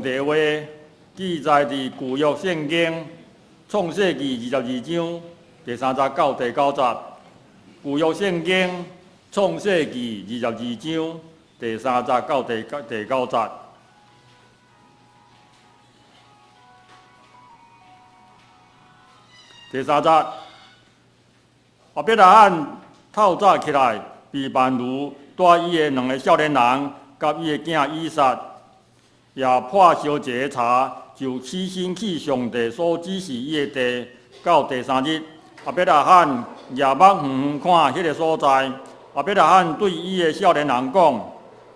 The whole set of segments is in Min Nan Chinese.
帝話記載佇舊約聖經創世記22章第3節到第9節。舊約聖經創世記二十二章第三節到第九節。第三節，亞伯拉罕透早起來，備辦驢，帶伊的兩个少年人，佮伊的囝以撒，也破燒一个柴，就起身去上帝所指示伊的地。到第三日，亞伯拉罕舉目遠遠看彼个所在。亞伯拉罕對伊的少年人講：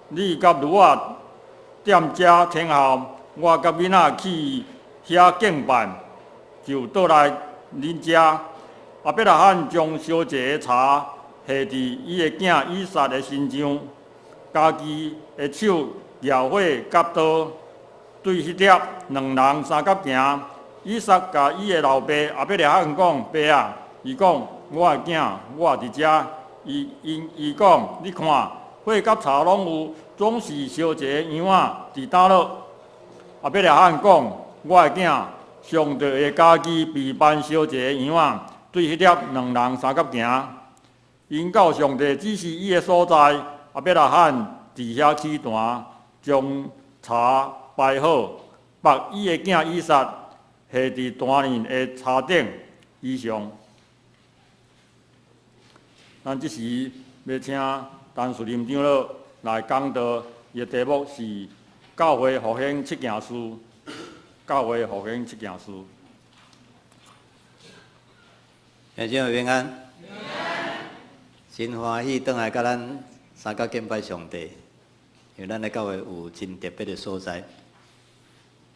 你佮驢仔踮遮聽候，我佮囡仔去遐敬拜，就倒來恁遮。亞伯拉罕將燒一个柴下佇伊的囝以撒的身上，家己的手攑火佮刀，對彼粒兩人相佮行。以撒共伊的老爸亞伯拉罕講：爸啊！伊講：我的囝，我佇遮。伊因伊講：你看，火佮柴攏有，總是燒一个羊仔佇佗落？亞伯拉罕講：我的囝，上帝會家己備辦燒一个羊仔，對彼粒兩人相佮行。𪜶到上帝指示伊的所在，亞伯拉罕佇遐起壇，將柴排好，縛伊的囝以撒下佇壇面的柴頂。以上。咱這時欲請陳樹林長老來講道，伊的題目是教會復興七件事。教會復興七件事。兄姊妹平安，真歡喜轉來佮咱相佮敬拜上帝，因為咱的教會有真特別的所在。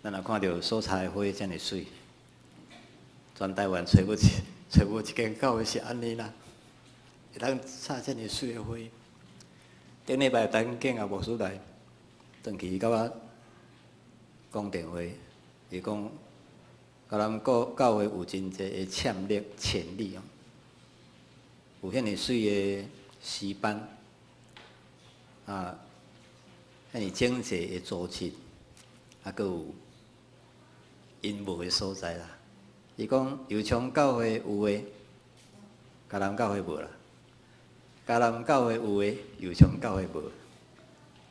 咱若看著蔬菜花遮爾媠，全台灣揣無一間教會是按呢啦，會當插遮爾媠的花。頂禮拜陳景亞牧師來，轉去佮我講電話，伊講，佮咱教會有真濟的潛力、潛力哦，有遐爾媠的詩班，啊，遐爾整齊的組織，啊，閣有音樂的所在啦。伊講右昌教會有的，嘉南教會無啦；嘉南教會有的，右昌教會無。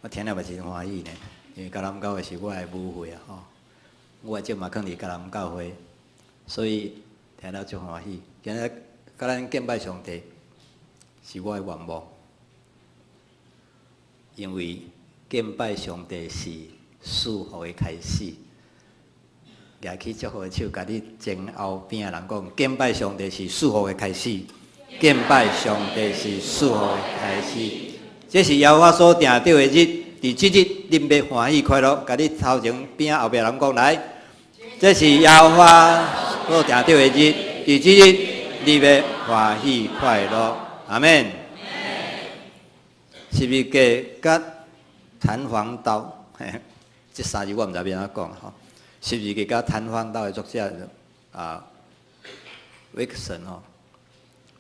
我聽了嘛真歡喜呢，因為嘉南教會是我的母會啊，吼！我的證嘛囥佇嘉南教會，所以聽了足歡喜。今日佮咱敬拜上帝是我的願望，因為敬拜上帝是祝福的開始。舉起祝福的手，共你前後邊的人講：敬拜上帝是祝福的開始。敬拜上帝是祝福的開始。這是耶和華所定著的日，佇這日恁欲歡喜快樂。共你頭前邊後壁人講來，這是耶和華所定著的日，佇這日你欲歡喜快樂。阿們。十字架佮彈簧刀，這三字我毋知欲按怎講吼。十字架佮彈簧刀的作者啊，威克森吼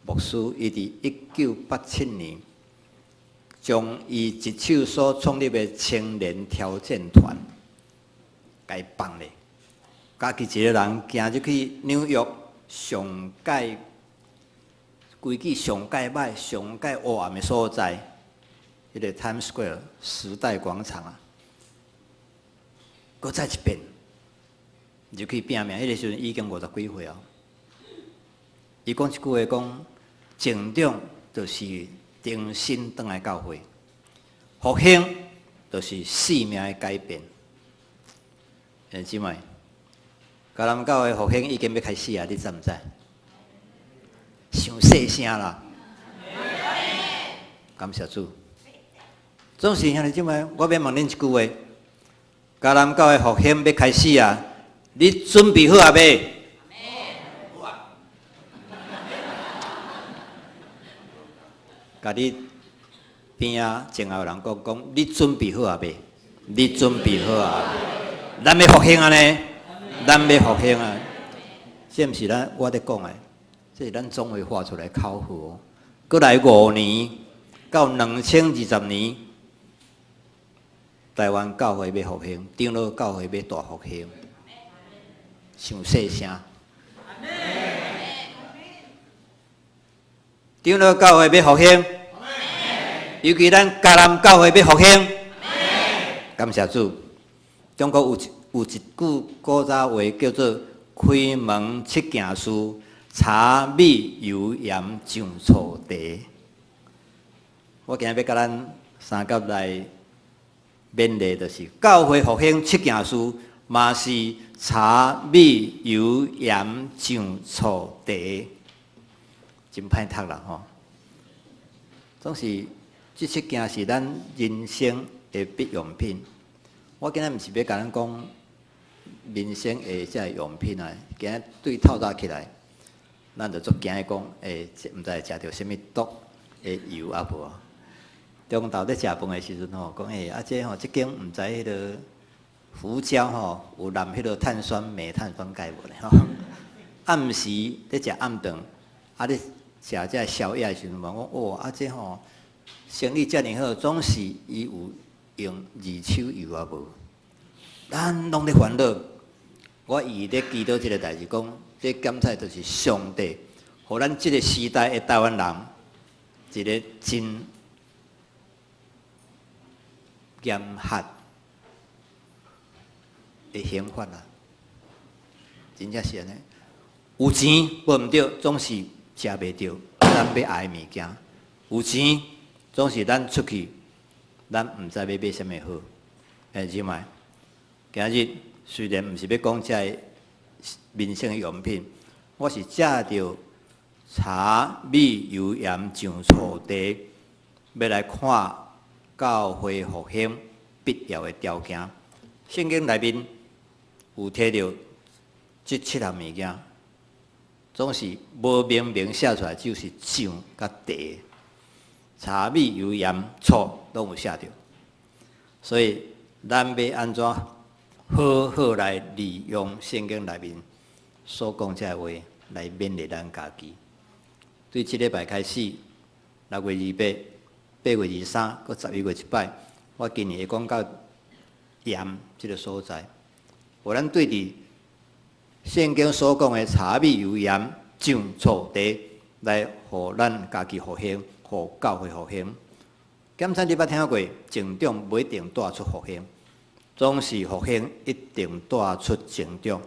牧師，伊佇1987年，將伊一手所創立的青年挑戰團，共伊放咧，家己一個人行入去紐約上蓋規矩上蓋歹、上蓋黑暗的所在，彼個 Times Square 時代廣場啊，閣再一遍入去拼命，彼個時陣已經50幾歲啊。伊講一句話講，成長就是重新轉來教會，復興就是生命的改變。兄姊妹，嘉南教會復興已經欲開始啊！你知毋知？傷細聲啦！感謝主。總是兄弟姊妹，我欲問恁一句話：嘉南教會復興欲開始啊！你準備好啊未？共你邊仔前後人講講，你準備好啊未？你準備好啊？咱欲復興啊呢？咱欲復興啊！這毋是咱我咧講的，這是咱總會發出來口號哦。閣來5年，到2020年，台灣教會欲復興，長老教會欲大復興，傷細聲。長老教會欲復興，尤其咱迦南教會欲復興。感謝主，中國有一句古早話叫做“開門七件事，柴米油鹽醬醋茶”。我今日欲共咱相佮來勉勵，就是教會復興七件事，嘛是柴米油鹽醬醋茶，真歹讀啦吼。總是這七件是咱人生的必用品。我今日毋是欲共咱講民生的這个用品啊，今日對透早起來，咱就足驚的講，欸，毋知會食著啥物毒的油啊無？中晝咧食飯的時陣吼，講欸，啊這吼，這間毋知彼个胡椒吼有淋彼个碳酸鎂、碳酸鈣無咧吼？暗時咧食暗頓，啊咧食這宵夜的時陣，問講哦，啊這吼生意遮爾好，總是伊有用二手油啊無？咱攏咧煩惱。我伊咧祈禱這个代誌，講這檢採就是上帝，予咱這个時代的台灣人一个真嚴格的刑罰啊！真正是按呢，有錢無毋對，總是食袂著咱欲愛的物件；有錢總是咱出去，咱毋知欲買啥物好。兄弟姊妹，今日雖然毋是欲講這个民生的用品，我是藉著柴米油鹽醬醋茶，欲來看教會復興必要的條件。聖經內面有提著這七項物件，總是無明明寫出來，就是醬佮茶，柴米油鹽醋攏有寫著。所以咱欲按怎好好來利用聖經內面所講這个話來勉勵咱家己。對這禮拜開始，6月28、8月23，閣11月一擺，我今年會講到鹽這个所在。予咱對佇聖經所講的柴米油鹽醬醋茶，來予咱家己復興，予教會復興。檢查你捌聽過，成長無一定帶出復興，總是復興一定帶出成長。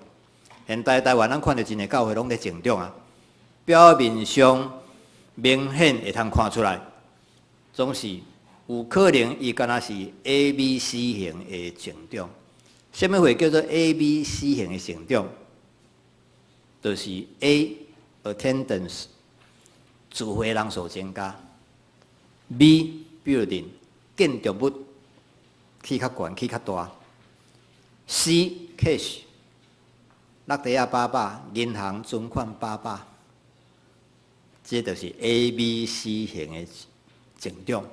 現代台灣咱看著真濟教會攏咧成長啊，表面上明顯會通看出來，總是有可能伊敢若是 A、B、C 型的成長。啥物會叫做 A、B、C 型的成長？就是 A attendance 聚會人數增加，B building 建築物起較懸、起較大，C cash 落地仔飽飽，銀行存款飽飽，這就是 A、B、C 型的成長。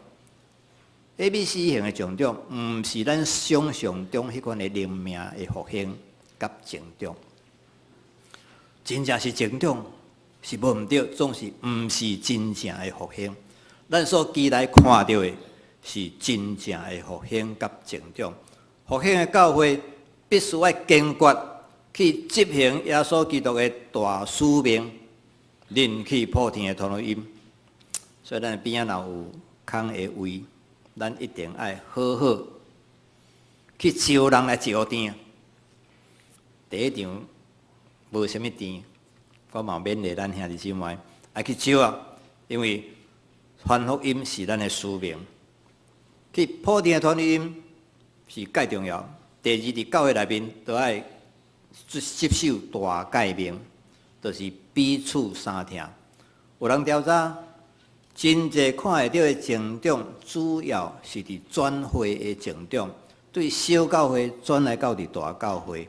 A、B、C 型的成長，毋是咱想象中彼款的靈命的復興佮成長。真正是成長是無毋對，總是毋是真正的復興。咱所期待看著的是真正的復興佮成長。復興的教會必須愛堅決去執行耶穌基督的大使命，恁去普天的傳福音。所以咱邊仔若有空的位，咱一定愛好好去招人來石殿。第一場無啥物殿，我嘛勉勵咱兄弟姊妹愛去招啊，因為傳福音是咱的使命。去普天的傳福音是蓋重要。第二，佇教會內面都愛接受大誡命，就是彼此相疼。有人調查，真濟看會著的成長，主要是佇轉會的成長，對小教會轉來到佇大教會。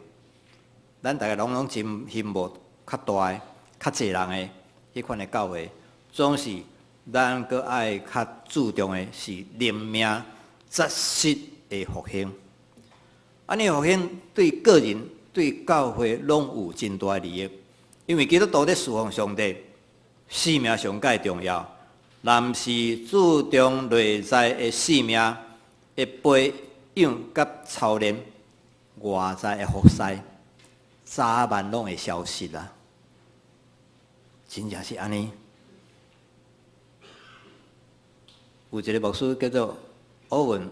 咱大家攏攏真羨慕較大的、較濟人的彼款的教會，總是咱閣愛較注重的是靈命扎實的復興。按呢復興對個人、對教會攏有真大的利益，因為基督徒咧事奉上帝，性命上蓋重要。若毋是注重內在的性命，會被養佮操練，外在的服侍，早晚攏會消失啦。真正是按呢。有一个牧師叫做歐文，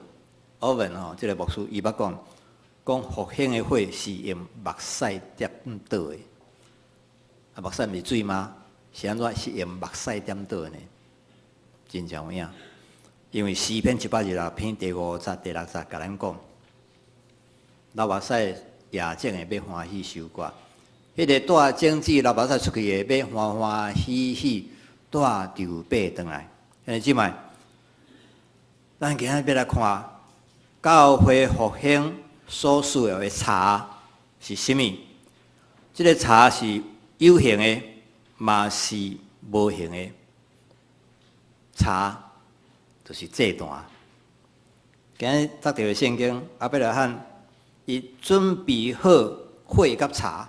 歐文吼，這个牧師伊捌講，講復興的火是用目屎點著的。啊，目屎毋是水嗎？是按怎是用目屎點著的呢？真正有影，因為詩篇126篇第五節、第六節共咱講，流目屎夜種的欲歡喜收割，彼個帶種子流目屎出去的，欲歡歡喜喜帶稻麥轉來。兄弟姊妹，咱今日欲來看教會復興所需要的柴是啥物？這个柴是有形的，嘛是無形的。柴就是祭壇。今日讀著的聖經，亞伯拉罕伊準備好火佮柴。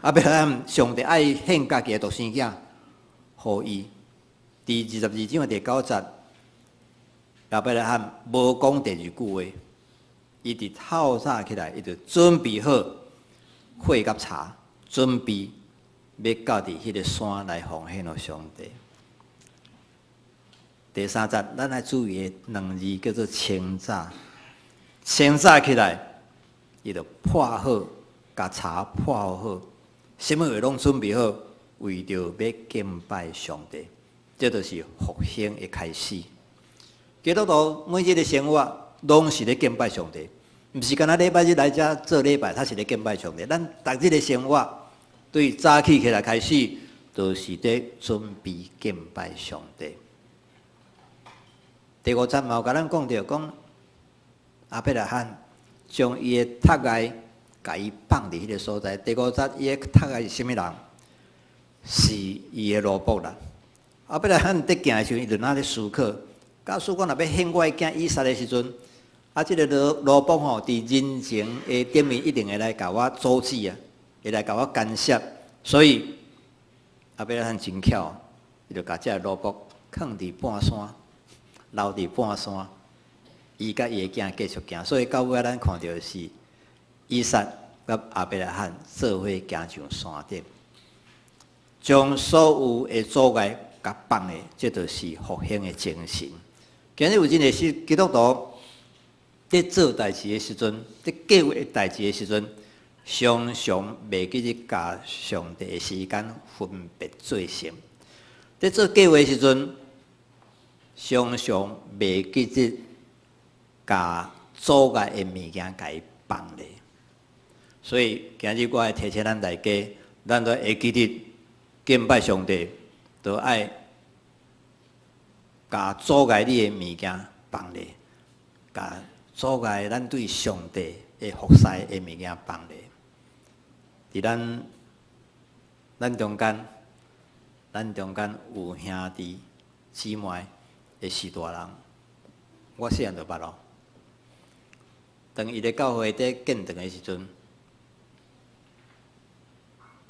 亞伯拉罕上帝愛獻家己的獨生囝，予伊。佇22章的第九節，亞伯拉罕無講第二句話，伊佇透早起來，伊就準備好火佮柴，準備欲到佇彼个山來奉獻予上帝。第三節，咱愛注意的兩字叫做清早。清早起來，伊就破好，共柴破好，啥物話攏準備好，為著欲敬拜上帝，這就是復興的開始。基督徒每日的生活攏是咧敬拜上帝，毋是干焦禮拜日來遮做禮拜，才是咧敬拜上帝。咱逐日的生活，對早起起來開始，就是咧準備敬拜上帝。第五節嘛有共咱講著，講亞伯拉罕將伊的託愛共伊放佇彼个所在。第五節，伊的託愛是啥物人？是伊的奴僕啦。亞伯拉罕佇行的時陣，伊就若咧思考，假使講若欲獻我的囝以撒的時陣，啊，這个奴僕吼，佇人情的頂面一定會來共我阻止啊，會來共我干涉。所以亞伯拉罕真巧，伊就共這个奴僕囥佇半山。留佇半山，伊佮伊的囝繼續行，所以到尾咱看著的是以撒佮亞伯拉罕做伙行上山頂，將所有的阻礙共放的，這就是復興的精神。今日有真濟是基督徒佇做代誌的時陣，佇計劃代誌的時陣，常常袂記得共上帝的時間分別做聖。佇做計劃的時陣，常常袂記得共阻礙的物件共伊放咧。所以今日我愛提醒咱大家，咱都會記得敬拜上帝，都愛共阻礙你的物件放咧，共阻礙咱對上帝的服侍的物件放咧。佇咱中間有兄弟姊妹的序大人，我細漢就捌咯。當伊咧教會佇建堂的時陣，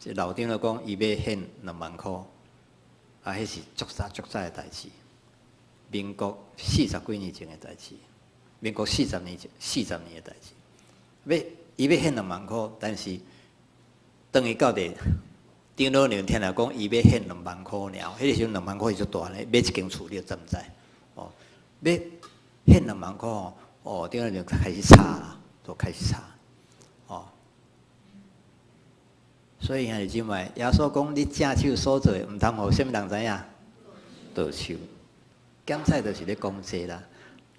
這老長就講伊欲獻2萬箍，啊，彼是足早足早的代誌，民國四十幾年前的代誌，民國40年前40年的代誌，欲伊欲獻2萬箍，但是當伊到佇長老娘聽來講，伊欲獻兩萬箍爾，彼个時陣兩萬箍是足大咧，買一間厝你就知毋知？哦，欲獻兩萬箍哦，長老娘開始吵啦，就開始吵，哦。所以兄弟姊妹，耶穌講你正手所做的，毋通予啥物人知影？倒手。檢菜就是咧講這啦。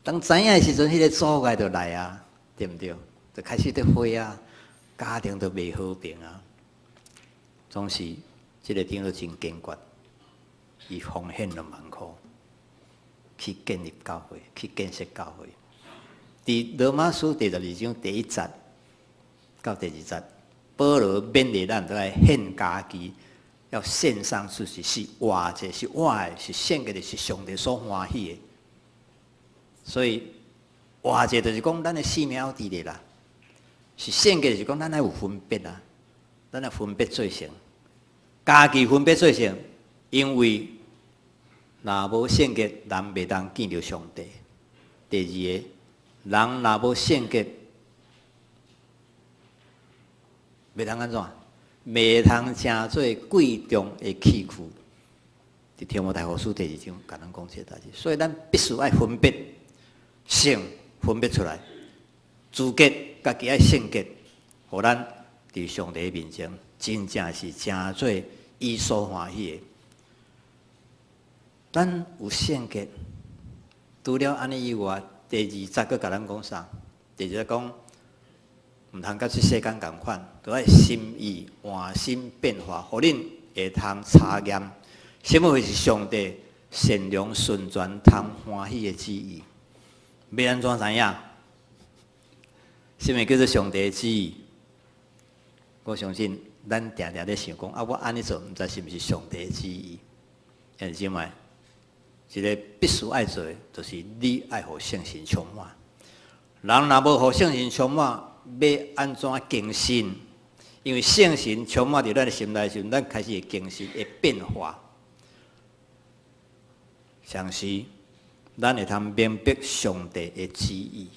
當知影的時陣，彼个阻礙就來啊，對毋對？就開始佇火啊，家庭就袂和平啊。總是這个長老真堅決，伊奉獻兩萬箍去建立教會，去建設教會。佇羅馬書第12章第一節到第二節，保羅勉勵咱都愛獻家己，要獻上自己，是活祭，是活的，是聖潔的，是上帝所歡喜的。所以活祭就是講咱的生命有佇咧啦，是聖潔，就是講咱愛有分別啊，咱愛分別做聖。家己分別做聖，因為若無聖潔，人袂當見著上帝。第二个，人若無聖潔，袂通按怎？袂通成做貴重的器具。佇提摩太後書第二章，共咱講這个代誌，所以咱必須愛分別聖，分別出來，資格家己愛聖潔，予咱佇上帝面前，真正是成做伊所歡喜的。咱有聖潔，除了按呢以外，第二節閣共咱講啥？第二節講，毋通佮這世間仝款，都愛心意換新變化，予恁會通查驗，啥物是上帝善良純全通歡喜的旨意。欲按怎知影？啥物叫做上帝的旨意？我相信咱定定咧想講，啊，我按呢做，毋知是毋是上帝的旨意？兄弟姊妹，一个必須愛做的，就是你愛予聖神充滿。人若無予聖神充滿，欲按怎更新？因為聖神充滿佇咱的心內時陣，咱開始會更新，會變化。同時，咱會通明白上帝的旨意，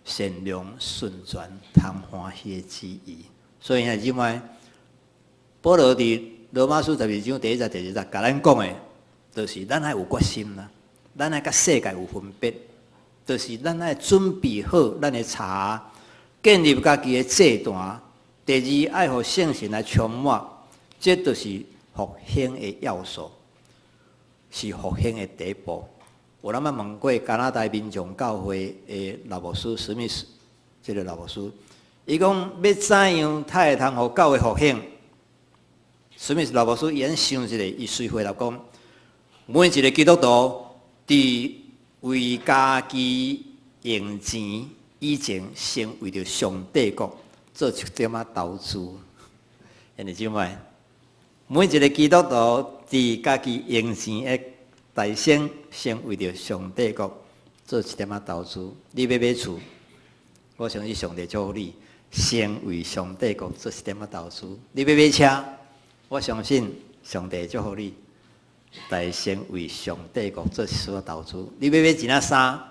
善良、純全、通歡喜的旨意。所以兄弟姊妹，保羅佇羅馬書12章第一節、第二節，共咱講的，就是咱愛有決心啦，咱愛佮世界有分別，就是咱愛準備好咱的柴，建立家己的祭壇。第二，愛予聖神來充滿，這就是復興的要素，是復興的第一步。有人捌問過加拿大民眾教會的老牧師史密斯，這个老牧師，伊講欲怎樣才會通予教會復興？史密斯老牧師伊按想一下，伊隨回答講：每一个基督徒佇為家己用錢以前，先為著上帝國做一點仔投資。兄弟姊妹，每一个基督徒佇家己用錢的大先，先為著上帝國做一點仔投資。你欲買厝，我相信上帝祝福你，先為上帝國做一點仔投資。你欲買車，我相信上帝祝福你，大先為上帝國做一絲仔投資。你欲買一領衫，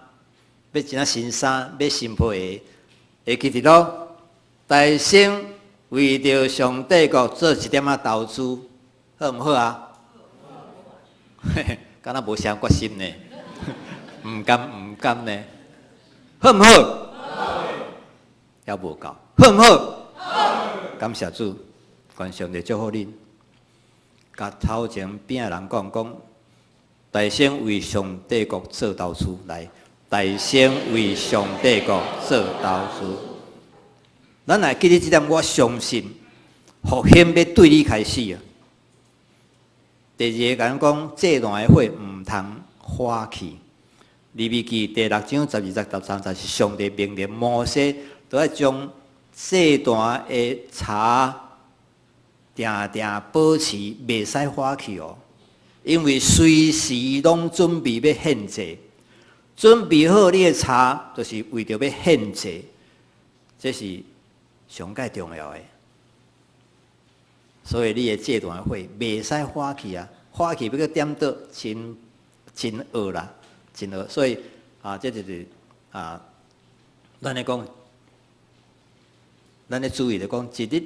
買一領新衫，買新皮鞋，會記得囉。大先為著上帝國做一點仔投資，好毋好啊？敢若無啥決心呢？毋甘毋甘呢？好毋好？猶無夠，好毋好？感謝主，願上帝祝福恁。共頭前邊仔人講講，大先為上帝國做投資來，大先為上帝國做投資。咱來記得這點，我相信復興欲對你開始啊。第二个，共咱講，祭壇的火毋通火去。利未記第六章12節13節是上帝命令摩西，都愛將祭壇的柴定定保持，袂使火去哦。因為隨時攏準備欲獻祭，準備好你的柴，就是為著欲獻祭，這是上蓋重要的。所以你的祭壇火袂使火去啊，火去欲閣點著，真真惡啦，真惡。所以啊，這就是啊，咱咧講，咱咧注意咧講，一日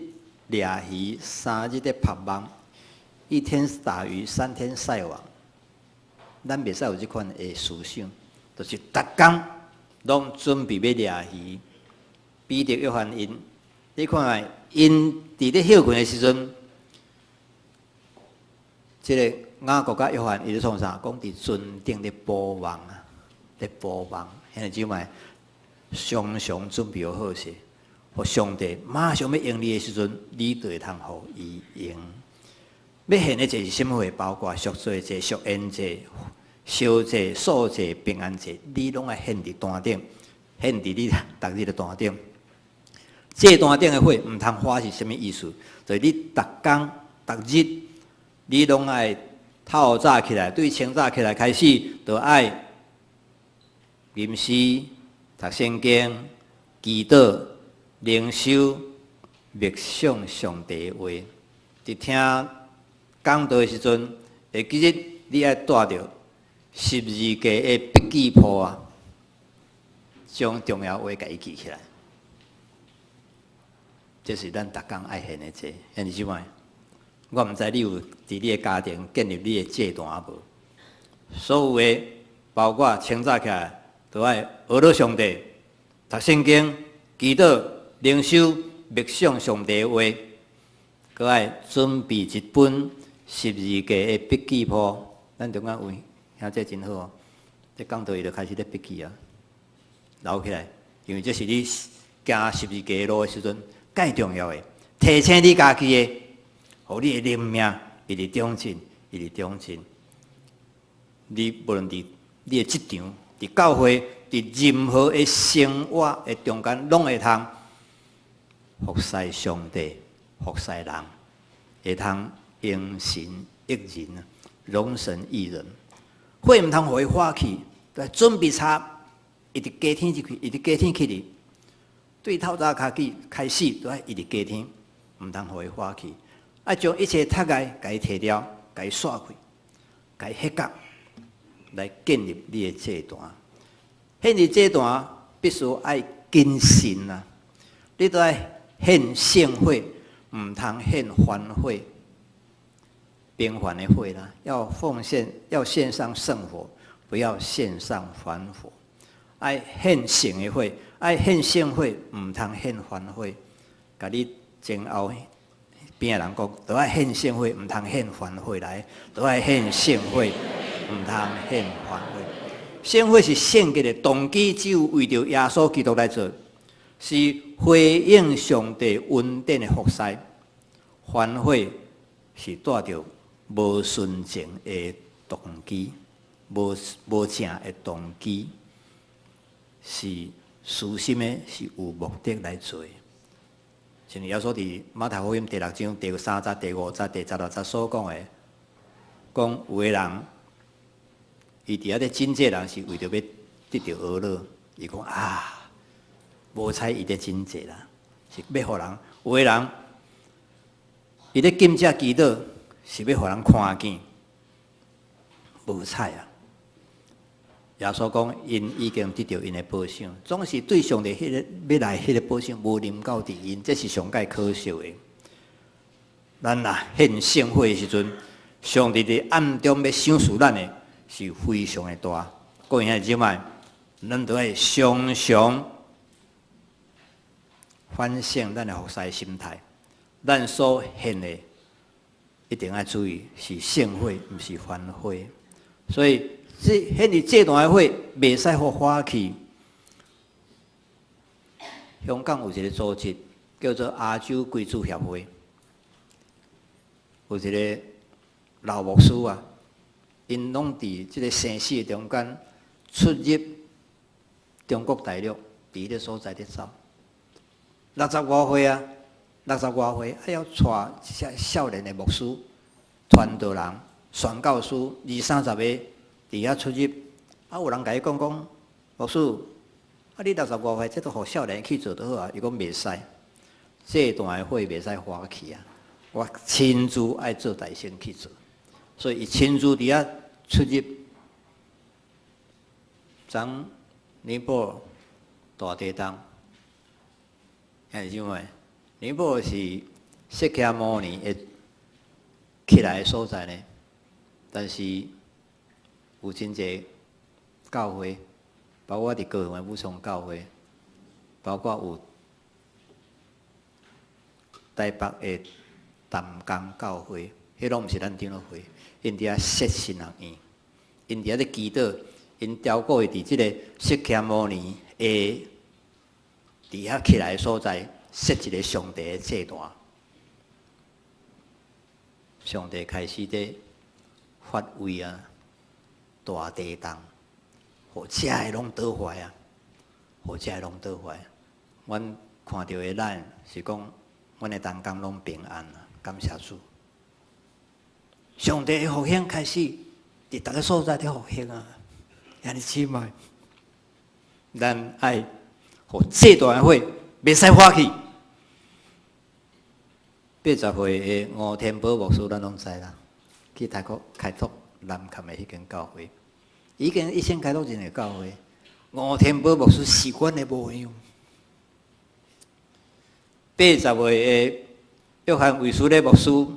掠魚，三日咧曝網，一天打魚，三天曬網。咱袂使有這款的思想，就是逐工攏準備欲掠魚。彼得、約翰𪜶，你看覓，𪜶佇咧歇睏的時陣，這个雅各佮約翰伊咧創啥？講佇船頂咧補網啊，咧補網。兄弟姊妹，常常準備好勢，予上帝馬上欲用你的時陣，你就會通予伊用。欲獻的祭是啥物貨？包括贖罪祭、贖愆祭、燒祭、素祭、平安祭，你攏愛獻佇壇頂，獻佇你逐日的壇頂。祭壇頂的火毋通火是啥物意思？就是你逐工逐日，你攏愛透早起來，對清早起來開始，就愛吟詩、讀聖經、祈禱、靈修、默想上帝的話。佇聽講道的時陣，會記得你愛帶著十字架的筆記簿啊，將重要話共伊記起來。這是咱逐工愛獻的祭，兄弟姊妹，我毋知你有佇你的家庭建立你的祭壇無？所有的，包括清早起來，都愛學了上帝，讀聖經、祈禱、靈修、默想上帝的話，閣愛準備一本十字架的筆記簿。咱中間有兄這真好哦，這講道伊就開始咧筆記啊，留起來，因為這是你行十字架路的時陣，蓋重要的，提醒你家己的，予你的靈命一直長進，一直長進。你無論佇你的職場、佇教會、佇任何的生活的中間，攏會通服侍上帝、服侍人，會通榮神益人啊，榮神益人。火毋通予伊化去，來準備柴，一直加添入去，一直加添起去。對透早開始開始，都愛一直加添，毋通予伊化去。愛將一切窒礙共伊提掉，共伊煞開，共伊彼角，來建立你的祭壇。獻的祭壇必須愛謹慎啊！你都愛獻聖火，毋通獻凡火，平凡的火啦。要奉獻，要獻上聖火，不要獻上凡火。愛獻聖的火，愛獻聖火，毋通獻凡火。共你前後邊的人講，都愛獻聖火，毋通獻凡火來，都愛獻聖火，毋通獻凡火。聖火是聖潔的動機，只有為著耶穌基督來做，是回應上帝恩典的服侍。凡火是帶著無純正的動機，無正的動機，是私心的，是有目的來做的。像耶穌佇馬太福音第六章第三節、第五節、第十六節所講的，講有的人，伊佇遐咧拯濟人是為著欲得著呵咾，伊講啊，無彩伊咧拯濟啦，是欲予人。有的人，伊咧禁食祈禱，是欲予人看見，無彩啊！耶穌講，𪜶已經得著𪜶的報賞，總是對上帝彼个欲來彼个報賞無臨到佇𪜶，這是上蓋可惜的。咱若獻聖火的時陣，上帝佇暗中欲賞賜咱的是非常的大。各位兄弟姊妹，咱都愛常常反省咱的服侍心態，咱所獻的一定愛注意是聖火，毋是凡火。所以，這獻佇祭壇的火，袂使予化去。香港有一個組織叫做亞洲歸主協會，有一個老牧師啊，𪜶攏佇這個生死中間出入中國大陸，佇彼个所在咧走。六十外歲啊，六十外歲，還要帶一些少年的牧師、傳道人、宣教師，二三十個佇遐出入。啊，有人共伊講講，牧師，啊，你六十外歲，這都予少年去做就好啊。伊講袂使，祭壇的火袂使化去啊！我親自愛做代先去做，所以伊親自佇遐出入。昨尼泊爾大地震，兄弟姊妹，尼泊爾是釋迦牟尼的起來的所在呢，但是有真濟教會，包括佇高雄的武松教會，包括有台北的淡江教會，彼攏毋是咱長老會，𪜶佇遐設神學院，𪜶佇遐咧祈禱，𪜶雕過佇這個釋迦牟尼的佇遐起來的所在，設一個上帝的祭壇，上帝開始咧發威啊，大地動，予遮的攏倒壞啊，予遮的攏倒壞。阮看著的咱是講，阮的同工攏平安啊，感謝主。上帝的復興開始佇逐个所在佇復興啊，兄弟姊妹，咱愛予祭壇的火袂使化去。80歲的吳天寶牧師，咱攏知啦，去泰國開拓南崁的彼間教會，已經一生開拓一個教會，吳天寶牧師是阮的模樣。80歲的約翰衛斯理牧師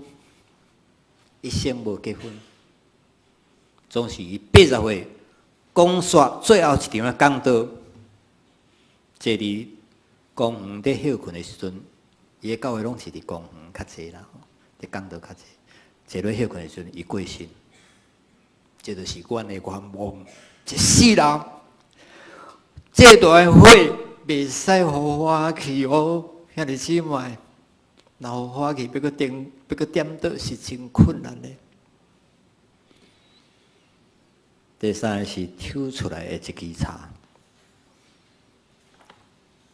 一生無結婚，總是伊80歲講煞最後一場的講道，坐佇公園佇歇睏的時陣，伊的教會攏是佇公園較濟啦，佇講道較濟。坐咧歇睏的時陣，伊過身，這就是阮的願望。一世人，這段火袂使予火去哦，兄弟姊妹，若予火去，欲閣點，欲閣點著是真困難的。第三个是抽出來的一支柴，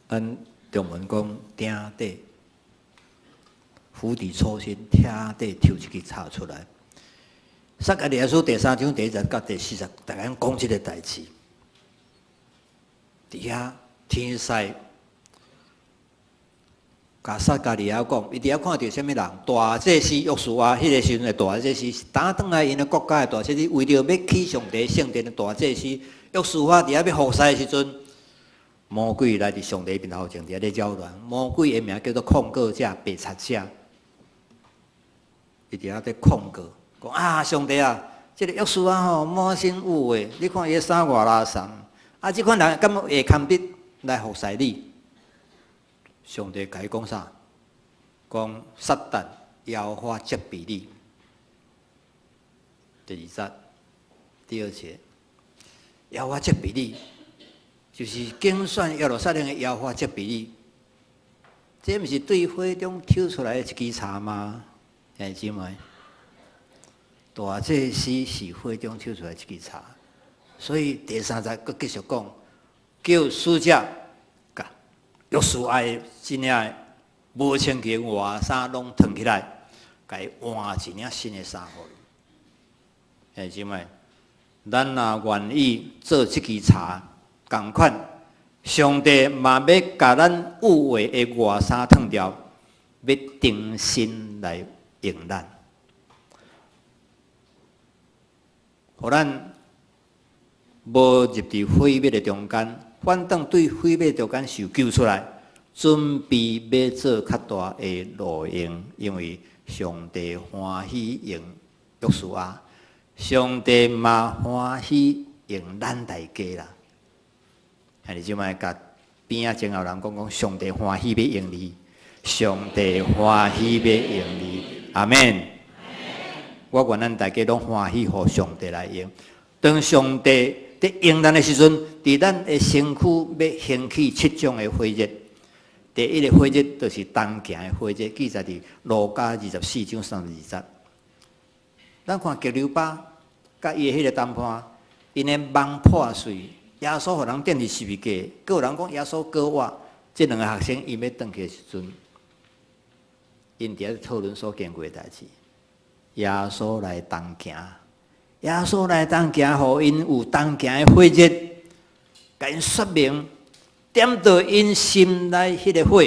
咱中文講鼎底，釜底抽薪，鼎底抽一支柴出來。撒迦利亞書第三章第一節到第四節，逐家講這个代誌。佇遐天使共撒迦利亞講，伊佇遐看著啥物人？大祭司約書亞，彼个時陣的大祭司，打轉來𪜶的國家的大祭司，為著欲起上帝聖殿的大祭司約書亞佇遐欲服侍的時陣，魔鬼來佇上帝面頭前佇遐咧擾亂。魔鬼的名叫做控告者、白賊者，伊佇遐咧控告，講啊，上帝啊，這个約書亞吼滿身污穢，你看伊的衫偌垃圾，啊，這款人敢會堪得來服侍你？上帝共伊講啥？講撒旦耶和華責備你。第二節，第二節，耶和華責備你，就是揀選耶路撒冷的耶和華責備你。這毋是對火中抽出來的一支柴嗎？兄弟姊妹，大祭司是火中抽出來一支柴，所以第三節閣繼續講，叫使者共約書亞的這領無清氣的外衫攏脫起來，共伊換一領新的衫予伊。兄弟姊妹，咱若願意做這支柴，仝款，上帝嘛欲共咱污穢的外衫脫掉，欲重新來用咱，予咱無入佇毀滅的中間，反轉對毀滅中間受救出來，準備欲做較大的路用，因為上帝歡喜用約書亞，上帝嘛歡喜用咱大家啦。兄弟姊妹，共邊仔前後人講講，上帝歡喜欲用你，上帝歡喜欲用你，阿們。我願咱大家攏歡喜予上帝來用。當上帝佇用咱的時陣，佇咱的身軀欲興起七種的火熱。第一个火熱就是同行的火熱，記載佇路加24章32節。咱看革流巴佮伊的彼个同伴，𪜶的網破碎，耶穌予人釘佇十字架，閣有人講耶穌閣活。這兩个學生𪜶欲轉去的時陣，𪜶佇遐討論所經過的代誌。耶穌來同行，耶穌來同行，予𪜶有同行的火熱，共𪜶說明，點著𪜶心內彼个火，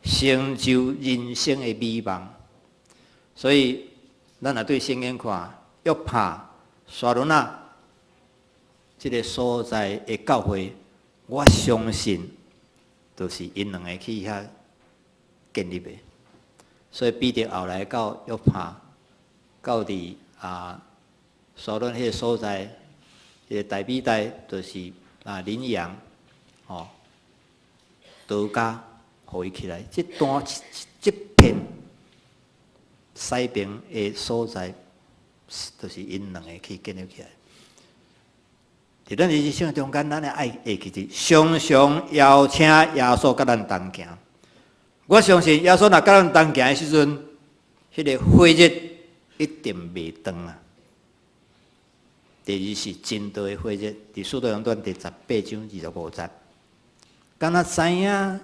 成就人生的美夢。所以，咱若對聖經看，約帕、沙崙啊，這个所在的教會，我相信，就是𪜶兩个去遐建立的。所以彼得後來到約帕，到佇啊沙崙彼个所在，彼个大比大，就是啊羚羊，吼，多加予伊起來，這段這片西邊的所在，就是𪜶兩个去建立起來。佇咱人生中間，咱的愛會記得，常常邀請耶穌佮咱同行。我相信耶穌若佮咱同行的時陣，彼个火熱一定袂斷啊。第二是真道的火熱，佇使徒行傳第18章25節，敢若知影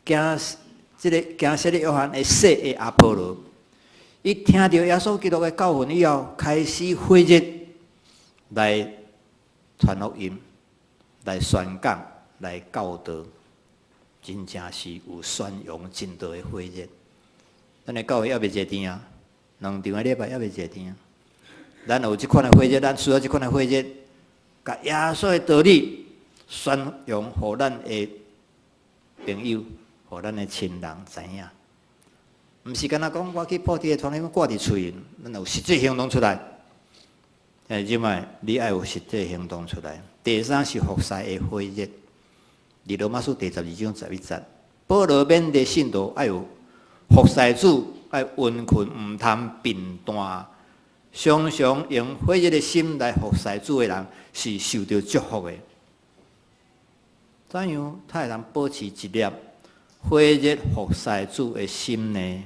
行這个行洗禮約翰的洗的阿波羅，伊聽著耶穌基督的教訓以後，開始火熱來傳福音、來宣講、來教導，真正是有宣揚真道的火熱。咱的教會猶未坐甜啊，兩場的禮拜猶未坐甜。咱有這款的火熱，咱需要這款的火熱，共耶穌的道理宣揚，予咱的朋友、予咱的親人知影。毋是干焦講我去布置的窗簾掛佇喙，咱有實際行動出來。欸，這擺你愛有實際行動出來。第三是服侍的火熱，佇羅馬書第12章11節，保羅勉勵信徒愛有服侍主，愛殷勤，毋貪貧惰，常常用火熱的心來服侍主的人，是受著祝福的。怎樣才會當保持一粒火熱服侍主的心呢？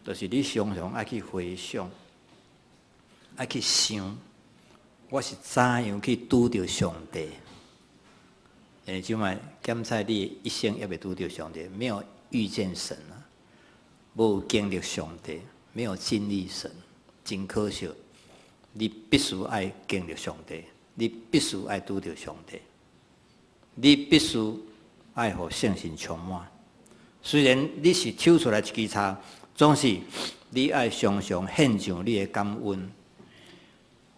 就是你常常愛去回想，愛去想，我是怎樣去拄著上帝？因為這擺檢查你一生猶未拄著上帝，沒有遇見神啊，無經歷上帝，沒有經歷神，真可惜。你必須愛經歷上帝，你必須愛拄著上帝，你必須愛予聖神充滿。雖然你是抽出來一支柴，總是你愛常常獻上你的感恩，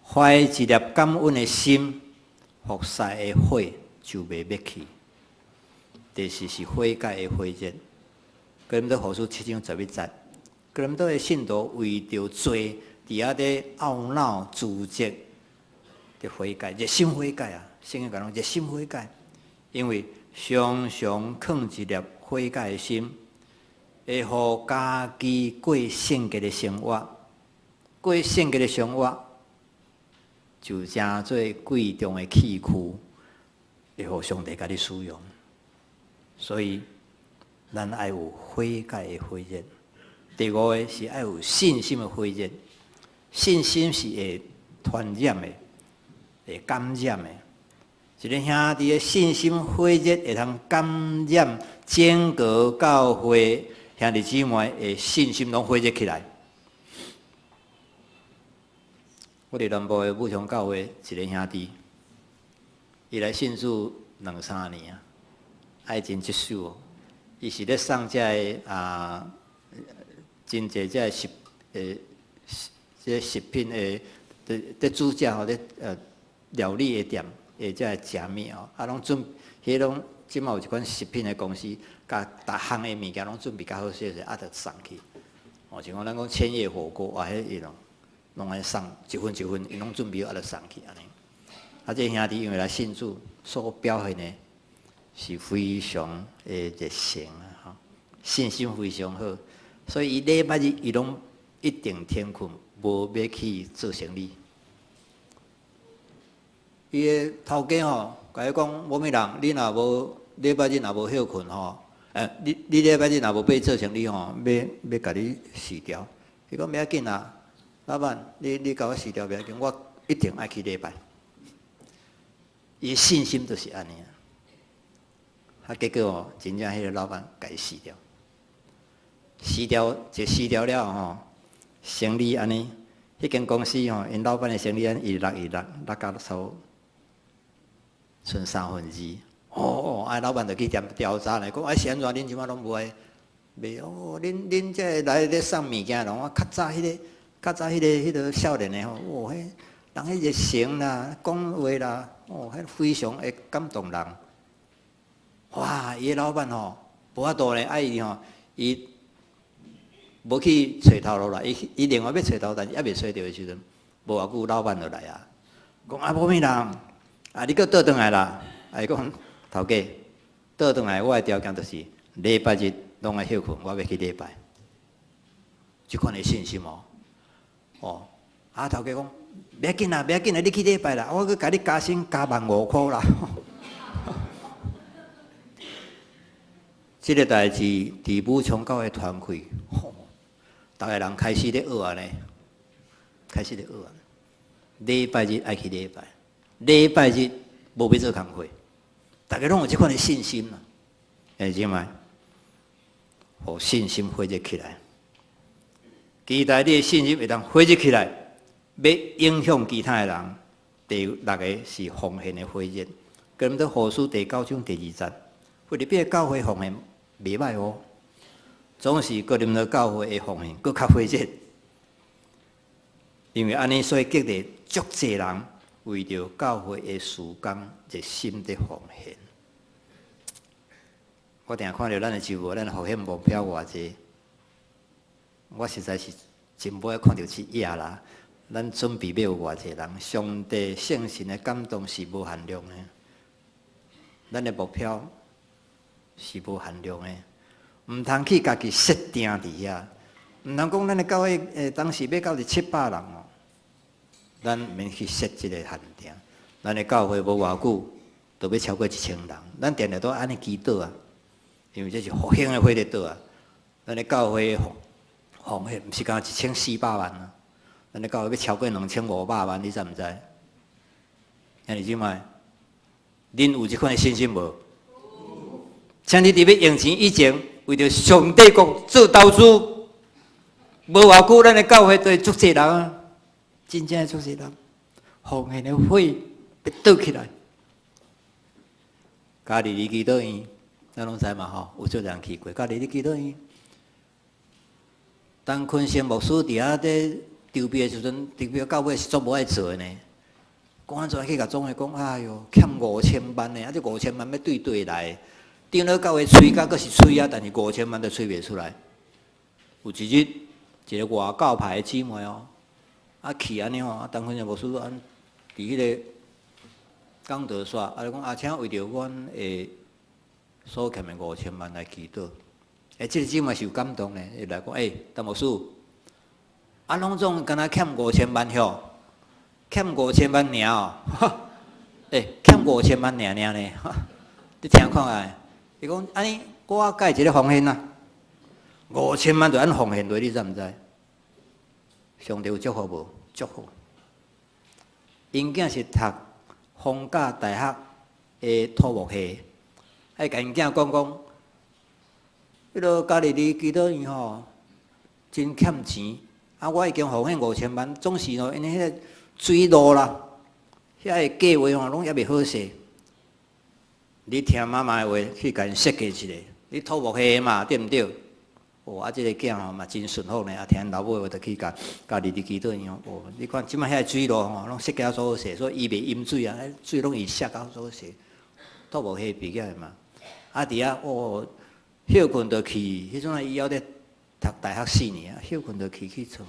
懷一粒感恩的心，服侍的火就袂滅去。第四是悔改的火熱，哥林多後書7章11節，哥林多的信徒為著罪，佇遐咧懊惱自責，佇悔改，熱心悔改啊！聖經講熱心悔改，因為常常囥一粒悔改的心，會予家己過聖潔的生活，過聖潔的生活，就成做貴重的器具，會予上帝共你使用。所以，咱愛有悔改的火熱。第五个是愛有信心的火熱，信心是會傳染的，會感染的。一个兄弟的信心火熱，會通感染整個教會兄弟姊妹的信心攏火熱起來。我佇南部的武昌教會一个兄弟，伊來信主兩三年啊，愛真接受哦。伊是咧送這个啊，真濟這个這个食品的，佇煮食吼，咧料理的店的這个食物吼，啊，攏準，彼攏這馬有一款食品的公司，共逐項的物件攏準備較好勢勢，啊，就送去。哦，像講咱講千葉火鍋啊，彼伊攏攏愛送一份一份，伊攏準備好啊，就送去按呢。啊，這个兄弟因為來信主，所表現的是非常的熱誠啊，吼，信心非常好，所以伊禮拜日伊攏一定停睏，無欲去做生理。伊的頭家吼，共伊講，某物人，你若無禮拜日若無歇睏吼，你禮拜日若無欲做生理吼，欲共你辭掉。伊講袂要緊啦，老闆，你共我辭掉袂要緊，我一定愛去禮拜。伊信心就是按呢。啊，結果哦，真正彼个老闆共伊辭掉，辭掉就辭掉了吼，生理按呢，彼間公司吼，𪜶老闆的生理按呢一落一落落到數賰三分二。哦哦，啊，老闆就去調調查來講，啊是按怎恁這馬攏無愛賣哦？恁這來咧送物件人，我較早彼个較早彼個少年的吼，哦，彼人彼熱誠啦，講話啦，哦，彼非常會感動人。哇！伊的老闆吼，無法度咧，啊伊吼，伊無去揣頭路啦。伊另外欲揣頭路，但是猶未揣著的時陣，無偌久老闆就來啊，講啊，某物人，啊你閣倒轉來啦。啊伊講頭家倒轉來，我的條件就是禮拜日攏愛歇睏，我欲去禮拜。這款的信心哦，哦，啊頭家講袂要緊啦，袂要緊啦，你去禮拜啦，我閣共你加薪加15,000箍啦。這个代誌佇武昌教會團契，吼，逐个人開始咧學按呢，開始咧學按呢。禮拜日愛去禮拜，禮拜日無欲做工課，逐个攏有這款的信心啦。兄弟姊妹，予信心火熱起來，期待你的信心會當火熱起來，欲影響其他的人。第六个是奉獻的火熱，哥林多後書第9章第2節，腓立比教會奉獻袂䆀哦，總是哥林多教會的奉獻閣較火熱，因為按呢，所以激勵足濟人為著教會的事工熱心佇奉獻。我定看著咱的週報，咱的奉獻目標偌濟，我實在是真無愛看著這頁啦。咱準備欲有偌濟人，上帝聖神的感動是無限量的。咱的目標是無限量的，毋通去家己設定佇遐。毋通講咱的教會當時欲到佇700人哦，咱毋免去設這個限定。咱的教會無偌久，就欲超過1000人。咱定定都按呢祈禱啊，因為這是復興的火熱到啊。咱的教會奉獻毋是干1400萬啊，咱的教會欲超過2500萬，你知毋知？兄弟姊妹，恁有這款的信心無？請你佇欲用錢以前，為著上帝國做投資，無偌久，咱的教會就會足濟人啊！真正足濟人，奉獻的火欲倒起來。加利利祈禱院，咱攏知嘛吼？有足人去過。加利利祈禱院，陳坤生牧師佇遐咧籌備的時陣，籌備到尾是足無愛做的呢。講按怎去共總會講，哎喲，欠五千萬呢！啊，這五千萬欲對佗來？長老教會催甲閣是催啊，但是五千萬都催袂出來。有一日，一個外教派的姊妹哦，啊去按呢吼，啊陳坤生牧師按佇彼個講道煞，啊就講啊，請為著阮的所欠的五千萬來祈禱。欸，這個姊妹是有感動的，伊來講，欸，陳牧師，啊，攏總敢若欠五千萬吼，欠五千萬爾哦，欸，欠五千萬爾爾呢，你聽看覓？伊講按呢，我共一个奉獻啊，五千萬就按奉獻落，你知毋知？上帝有祝福無？祝福。𪜶囝是讀逢甲大學的土木系，啊，共𪜶囝講講，彼个加利利祈禱院吼，真欠錢，啊，我已經奉獻五千萬，總是吼，因為彼个水路啦，遐個計劃吼，攏猶未好勢。你聽媽媽的話，去共𪜶設計一下。你土木系的嘛，對毋對？哦，啊，這个囝吼嘛真順服呢，啊，聽老母的話，就去共加利利祈禱院。哦，你看這擺遐個水路吼，攏設計啊足好勢，所以伊袂淹水啊，水攏伊設甲足好勢。土木系畢業的嘛，啊，佇遐哦，歇睏就去，彼陣啊，伊猶咧讀大學4年啊，歇睏就去創，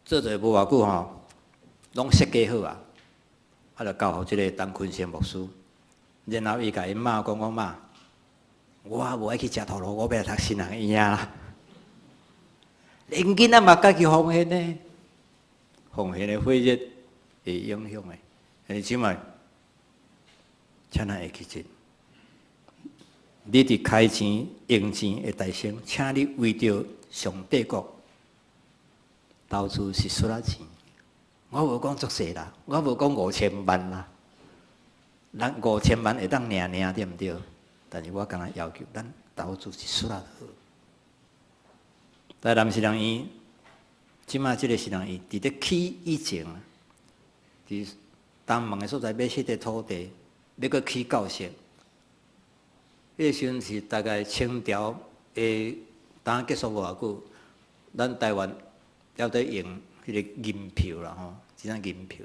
做做無偌久吼，攏設計好啊，啊，就交予這个陳坤生牧師。然後伊共𪜶媽講講媽，我無愛去食頭路，我欲來讀神學院啦。連囡仔嘛家己奉獻呢，奉獻的火熱會影響的。兄弟姊妹，請咱會記得，你佇開錢用錢的大聲，請你為著上帝國投資一絲仔錢。我無講足濟啦，我無講五千萬啦。咱五千萬會當領領對毋對？但是我敢若要求咱投資一絲仔就好。台南神學院，這擺這个神學院佇咧起以前，佇東門的所在買彼塊土地，欲閣起教室。彼个時陣是大概清朝的當結束無偌久，咱台灣猶佇用彼个銀票啦吼，這張銀票，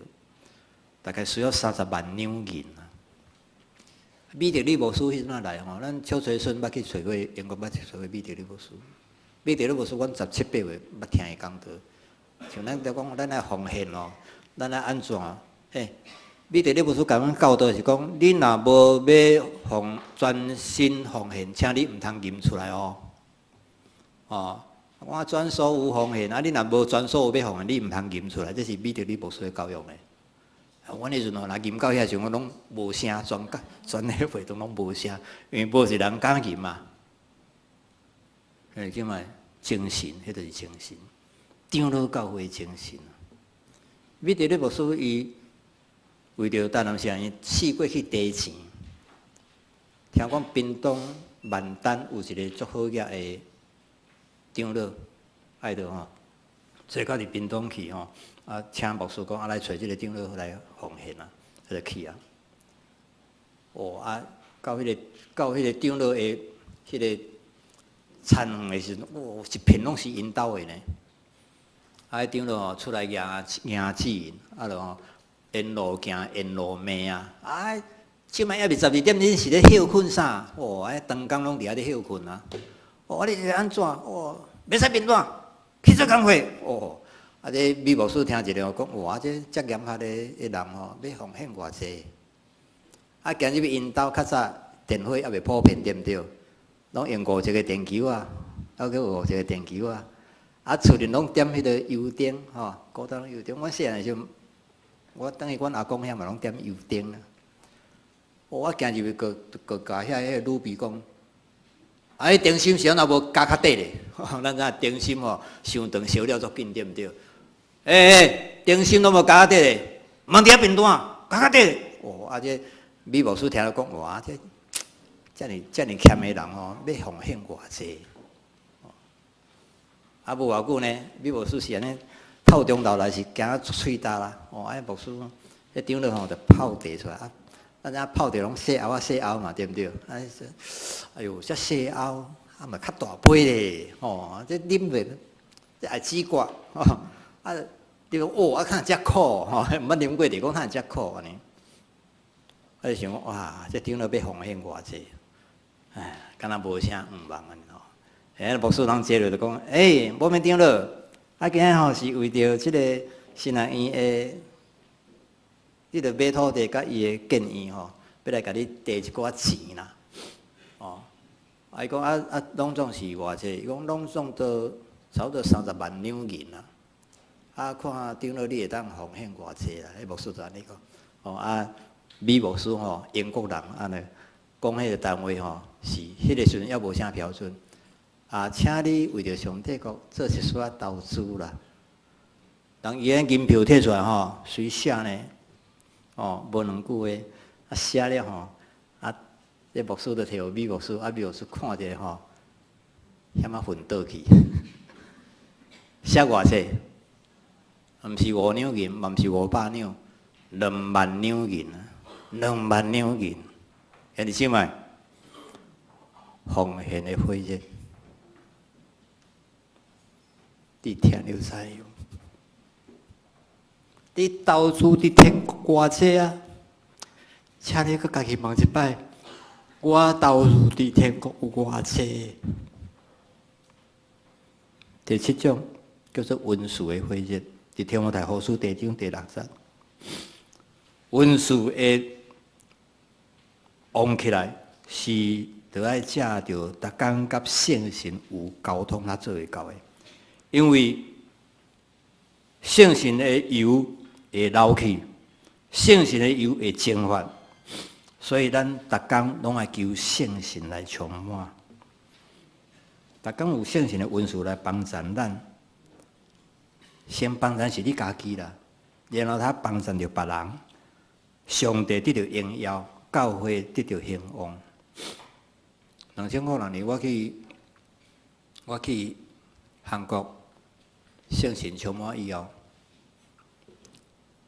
大概需要30萬兩銀啊。米德里牧師彼陣來吼，咱邱垂順捌去揣過英國，捌去揣過米德里牧師。米德里牧師，阮17、8歲捌聽伊講道。像咱著講，咱愛奉獻哦，咱愛按怎？欸，米德里牧師共阮教導是講，你若無欲奉全身奉獻，請你毋通吟出來哦。哦，我全所有奉獻，啊，你若無全所有欲奉獻，你毋通吟出來，這是米德里牧師的教育呢。阮彼陣吼，若吟到遐時陣，攏無聲，全全彼會堂攏無聲，因為無一人敢吟嘛。欸，這擺精神，彼就是精神，長老教會精神。米德里牧師伊為著台南城，伊四過去提錢。聽講屏東萬丹有一个足好額的長老，愛著吼，坐到佇屏東去吼，啊，請牧師講啊，來揣這个長老來奉獻啊，伊就去啊。哦啊，到彼个長老的彼个田園的時陣，哦，一片攏是𪜶兜的呢。啊，彼長老吼出來迎迎接𪜶，啊，就吼沿路行，沿路罵啊！啊，這擺猶未12點，恁是咧歇睏啥？哦，哎，長工攏佇遐咧歇睏啊！哦，啊你是按怎？哦，袂使貧惰，去做工課。哦，啊這米牧師聽一下講，哇，這遮嚴格的人吼，欲奉獻偌濟？啊，行入去𪜶兜較早電火猶未普遍對毋對？攏用五隻個電球啊，猶閣有五隻個電球啊。啊，厝裡攏點彼个油燈吼，古早攏油燈。我細漢的時陣，我轉去阮阿公遐嘛攏點油燈啊。我行入去，閣閣共遐个女婢講，啊，彼燈芯是按怎無加較短咧？咱知影燈芯吼，傷長燒了足緊對毋對？欸欸，燈芯攏無加較短咧，莫佇遐貧惰，加較短。哦，啊這米牧師聽了講，哇，這遮爾遮爾儉的人吼，欲奉獻偌濟？啊，無偌久呢，米牧師是按呢，透中晝來是行足喙焦啦。哦，啊牧師，彼長老吼就泡茶出來啊。咱知影泡茶攏細甌仔細甌嘛，對毋對？啊，哎喲，遮細甌啊嘛較大杯咧，吼，這啉袂，這愛止渴，吼，啊，你講哦，啊，較遮苦，吼，毋捌啉過茶，講較遮苦按呢。啊，就想講哇，這長老欲奉獻偌濟，哎，敢若無啥願望按呢吼。欸，牧師通接落就講，欸，無免長老，啊，今仔吼是為著這个神學院的。你著買土地佮伊的建院吼，欲來共你提一寡錢啦，哦，啊伊講啊啊，攏總是偌濟？伊講攏總都差不多30萬兩銀啦。啊，看長老你會當奉獻偌濟啦？彼牧師就按呢講，哦啊，米牧師吼，英國人按呢講彼個單位吼，是彼个時陣猶無啥標準。啊，請你為著上帝國做一絲仔投資啦。當伊彼銀票提出來吼，隨寫呢。哦，無兩句話，啊寫了吼，啊，這牧師就提予米牧師，啊米牧師看著吼，險仔昏倒去。寫偌濟？毋是5兩銀，嘛毋是500兩，2萬兩銀啊，2萬兩銀。兄弟姊妹，奉獻的火熱，佇天有知影。你投資佇天國偌濟啊？請你閣家己問一擺，我投資佇天國有偌濟？第七種叫做恩賜的火熱，佇提摩太後書第二章第六節，恩賜會旺起來，是著愛藉著逐工佮聖神有溝通才做會到的，因為聖神的油會流去，聖神的油會蒸發，所以咱逐工攏愛求聖神來充滿。逐工有聖神的恩賜來幫助咱，先幫咱是你家己啦，然後才幫助著別人，上帝得著榮耀，教會得著興旺。2006年，我去韓國聖神充滿以後，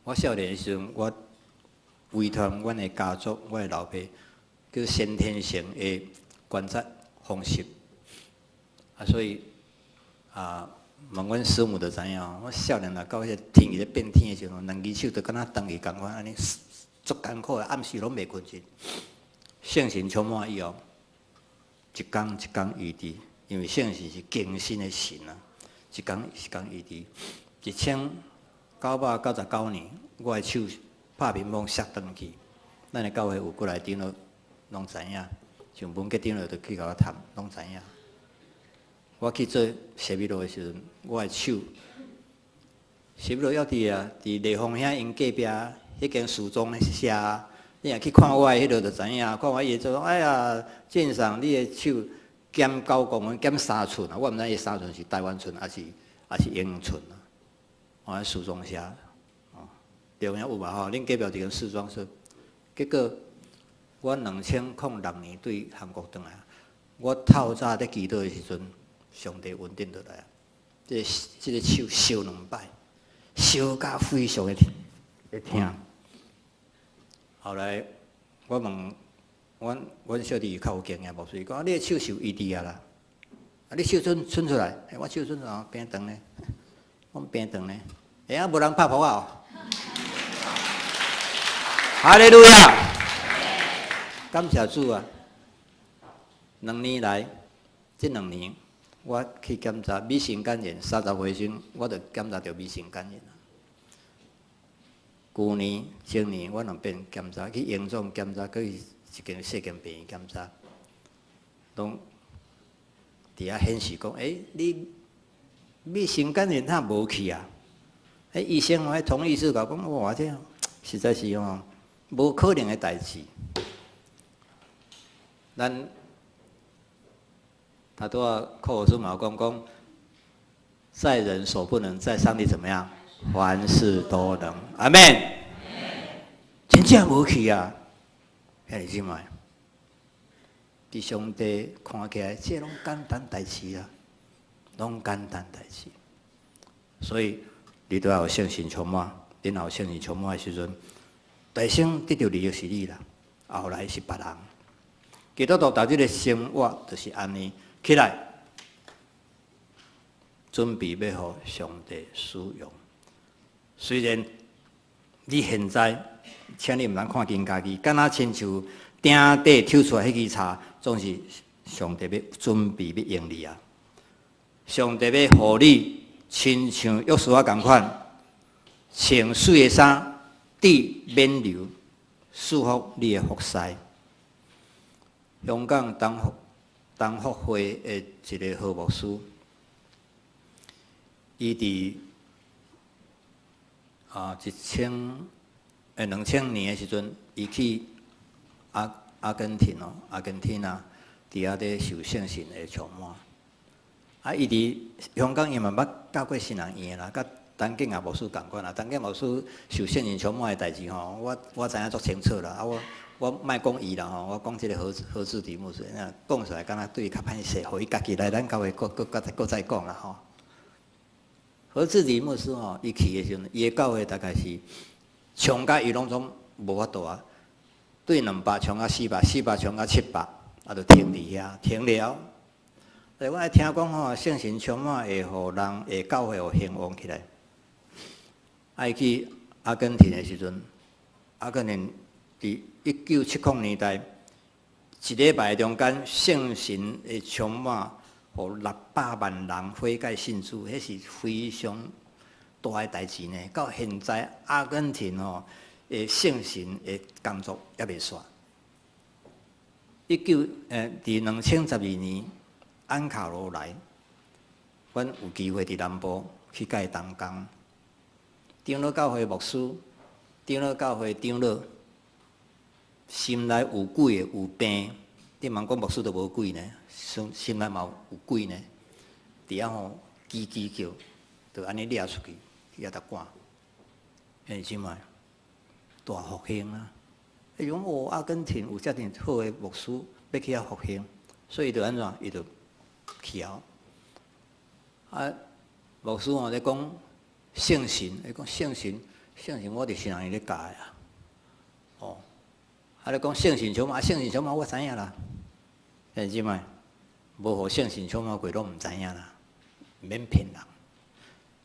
我少年的時陣，我遺傳阮的家族，我的老爸叫先天性的關節風濕，啊，所以啊，問阮師母就知影，我少年若到彼個天氣咧變天的時陣，兩支手就敢若斷去仝款，按呢足艱苦的，暗時攏袂睏著。聖神充滿以後，一工一工醫治，因為聖神是更新的神啊，一工一工醫治，1999年，我的手拍乒乓摔斷去，咱的教會有過來長老攏知影，像文傑長老就去共我探，攏知影。我去做洗米路的時陣，我的手洗米路猶佇啊，佇麗芳遐𪜶隔壁彼間時裝社，你若去看我的彼落就知影，看我伊會做，哎呀，正常你的手減9公分，減3寸啊！我毋知伊三寸是台灣寸，抑是英寸啊？哦，時裝社，哦，對影有吧吼？恁隔壁一間時裝社，結果我2006年對韓國轉來，我透早佇祈禱的時陣，上帝恩典落來啊！這個手燒兩擺，燒甲非常的疼。後來我問阮小弟較有經驗，牧師講你的手受醫治啊啦，啊你手伸伸出來，欸，我手伸出來變長呢，我變長呢，欸啊無人拍噗仔哦。哈利路亞！感謝主啊！兩年來，這兩年我去檢查乙型肝炎，30歲時，我就檢查著乙型肝炎。舊年、前年我兩遍檢查，去榮總檢查，閣去一間細間病院檢查，攏佇遐顯示講，欸，你乙型肝炎哪無去啊？欸，醫生吼，彼童醫師共講，哇，這實在是吼，無可能的代誌。咱頭拄仔寇老師嘛有講講，在人所不能，在上帝怎麼樣？凡事都能。阿們。真正無去啊！兄弟姊妹，佇上帝看起來，這攏簡單代誌啊，攏簡單代誌。所以你都要有聖神充滿，你若有聖神充滿的時陣，大先得著利益是你啦，後來是別人。基督徒逐日的生活就是按呢，起來，準備欲予上帝使用。雖然你現在，請你毋通看輕家己，敢若親像鼎底抽出來彼支柴，總是上帝欲準備欲用你啊！上帝欲予你親像約書亞仝款，穿媠的衫，得冕旒，賜福你的服侍。香港東福會的一个何牧師，伊佇2000年的時陣，伊去阿根廷哦，阿根廷啊，佇遐咧受聖神的充滿。啊，伊佇香港伊嘛捌教過新人院啦，佮陳景岳牧師仝款啦。陳景牧師受聖神充滿的代誌吼，我知影足清楚啦。啊，我莫講伊啦吼，我講這个何志迪牧師，講出來敢若對伊較歹勢，予伊家己來咱教會閣閣閣閣再講啦吼。何志迪牧師吼，伊去的時陣，伊的教會大概是衝甲伊攏總無法度啊，對200衝到400，400衝到700，啊，就停佇遐，停了。我愛聽講吼，聖神充滿會予人會教會予興旺起來。伊去阿根廷的時陣，阿根廷佇1970年代，一禮拜中間聖神的充滿，予600萬人悔改信主，彼是非常大的代誌呢。到現在阿根廷吼的聖神的工作猶未煞。佇2012年，安卡羅來，阮有機會佇南部去佮伊同工。長老教會牧師、長老教會長老，心內有鬼的有病，你茫講牧師都無鬼呢？心心內嘛有鬼呢？佇遐吼吱吱叫，就按呢掠出去，去遐逐趕。兄弟姊妹，大復興啊！伊講哦，阿根廷有遮爾好的牧師，欲去遐復興，所以伊就按怎？伊就去啊！啊，牧師吼咧講聖神，伊講聖神，聖神我佇新人院咧教的啊。哦，啊咧講聖神充滿，聖神充滿我知影啦。兄弟姊妹，無予聖神充滿過，攏毋知影啦，毋免騙人，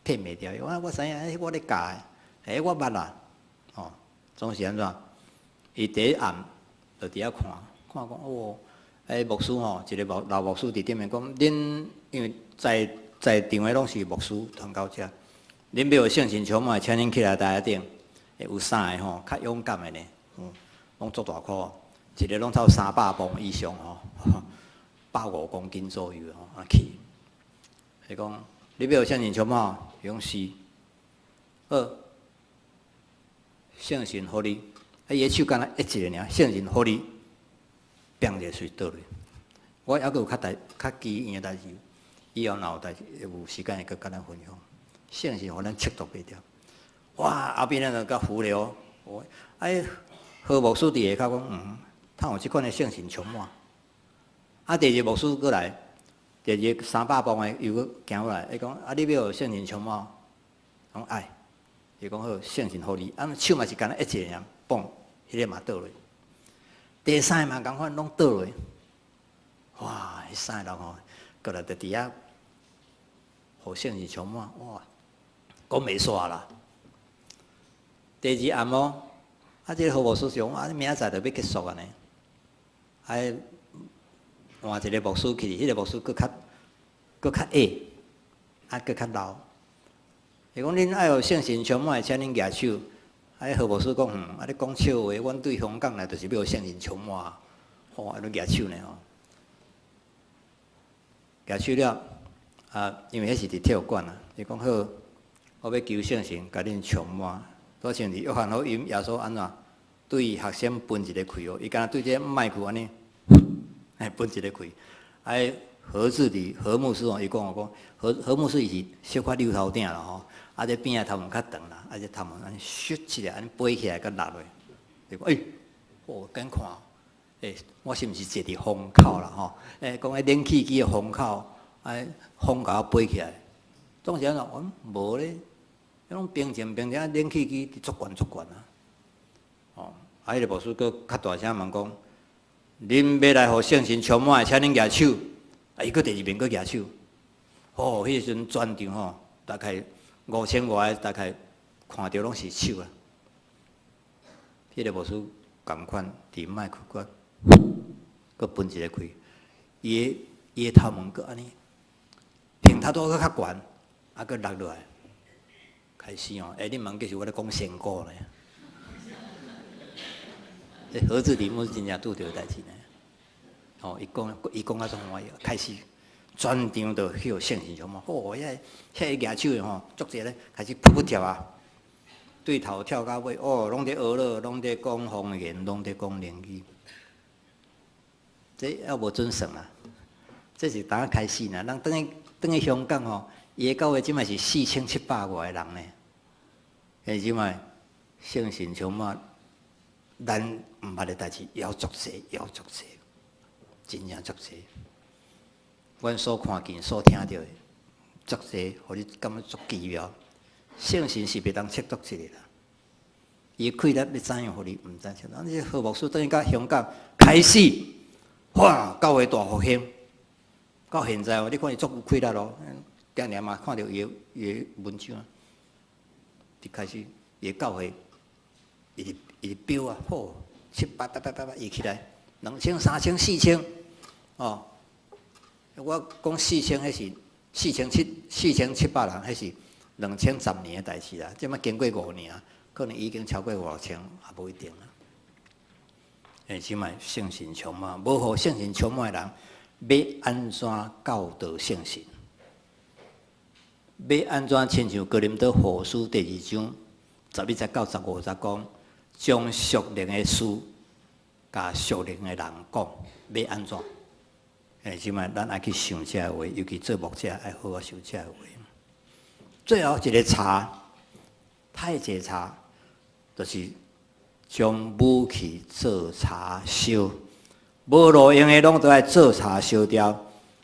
騙袂牢。我知影，我咧教的，欸，我捌啦。哦，總是按怎？伊第一暗就佇遐看，看講哦，欸，牧師吼，一个牧老牧師佇頂面講，恁因為在在場的攏是牧師傳教者，恁欲予聖神充滿，請恁起來台仔頂，有三個吼較勇敢的呢，攏足大箍，一个攏超300磅以上吼，150公斤左右吼，啊去。伊講，你欲予聖神充滿，伊講是，好，聖神予你，啊，伊的手敢若一個爾，聖神予你，砰一个隨倒落。我猶閣有較大較機緣的代誌，以後若有代誌有時間會閣佮咱分享。聖神予咱切斷袂掉。哇！後邊那個較浮流，哎，何牧師佇下跤講，通有這款的聖神充滿。啊，第二個牧師過來，第二個300磅的又閣行過來，伊講，啊，你欲予聖神充滿？講愛，伊講好，聖神予你，啊，手嘛是敢若一個爾，嘣，彼个嘛倒落。第三個嘛仝款，攏倒落。哇！彼三個人吼，過來就佇遐，予聖神充滿，哇，講袂煞啦。第二暗哦，啊，這個何牧師想啊，明仔載就欲結束啊呢，啊，換一個牧師去，彼個牧師閣較閣較矮，啊，閣較老。伊講恁愛予聖神充滿，請恁舉手。啊，何牧師講，啊，你講笑話，阮對香港來就是欲予聖神充滿，吼，啊，你舉手呢吼。舉手了，啊，因為彼是佇體育館啊，伊講好，我欲求聖神共恁充滿。好像佇約翰福音耶穌按怎對學生噴一个氣哦，伊敢若對這个麥克按呢，來噴一个氣。啊，何志理何牧師哦，伊講我講何牧師伊是小可溜頭頂啦吼，啊，這邊仔頭毛較長啦，啊，這頭毛按呢咻起來，按呢飛起來，閣落落。伊講欸，哦，敢看，欸，我是毋是坐佇風口啦吼？欸，講彼冷氣機的風口，啊，風共我飛起來，總是按怎？阮無咧，彼攏平靜平靜，啊，冷氣機足懸足懸啊！哦，啊，彼个牧師閣較大聲問講：恁欲來予聖神充滿，請恁舉手。啊，伊閣第二遍閣舉手。哦，彼个時陣全場吼，大概五千外个，大概看著攏是手啊。彼个牧師仝款佇麥克閣閣噴一个氣，伊的頭毛閣按呢，平頭拄閣較懸，啊，閣落落來，開始哦。欸，恁茫記是我咧講仙姑呢？這何志理牧師真正拄著代誌呢。哦，伊講伊講啊，足歡喜，開始全場都去予聖神充滿。哦，遐個舉手的吼，足濟咧開始噗噗跳啊，對頭跳到尾，哦，攏佇學了，攏佇講方言，攏佇講靈語。這猶無準算啊！這是剛開始呢。人轉去轉去香港吼，伊的教會這擺是4700外个人呢。欸，這擺聖神充滿，咱毋捌的代誌，猶足濟，猶足濟，真正足濟。阮所看見、所聽著的，足濟，予你感覺足奇妙。聖神是袂當測度一个啦，伊的氣力欲怎樣，予你毋知測度。你何牧師轉去到香港開始，哇！教會大復興，到現在哦，你看伊足有氣力咯。定定嘛看著伊的文章，就開始伊的教會一直一直飆啊，吼，七八八八八八，伊起來2000、3000、四千，哦。我講四千，彼是4700人，彼是2010年的代誌啦。這擺經過5年，可能已經超過五六千，也無一定啦。欸，這擺聖神充滿，無予聖神充滿的人，欲按怎教導聖神？欲按怎親像哥林多後書第二章11節到15節講，將屬靈的事共屬靈的人講，欲按怎？欸，這擺咱愛去想這个話，尤其做牧者愛好好想這个話。最後一个柴，太濟柴，就是將武器做柴燒，無路用的攏都愛做柴燒掉。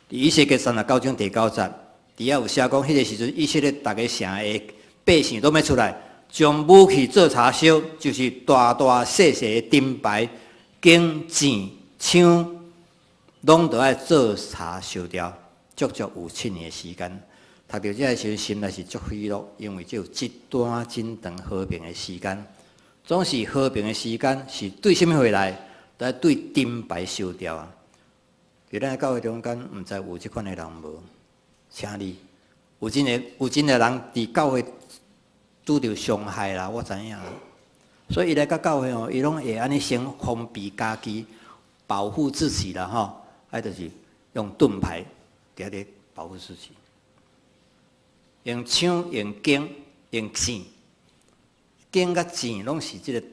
佇以西結39章第九節，佇遐有寫講，彼个時陣以色列逐个城的百姓攏欲出來，將武器做柴燒，就是大大細細的盾牌、弓箭、槍，攏都愛做柴燒掉。足足有7年的時間。讀著這个時陣，心內是足喜樂，因為這有一段真長和平的時間。總是和平的時間是對啥物貨來？都愛對盾牌燒掉啊！佇咱教會中間，毋知有這款的人無？請你有真个有真个人佇教會拄著傷害啦，我知影。所以伊來到教會吼，伊攏會按呢先防備家己，保護自己啦吼。啊，就是用盾牌佇遐咧保護自己，用槍、用弓、用箭，弓佮箭攏是這个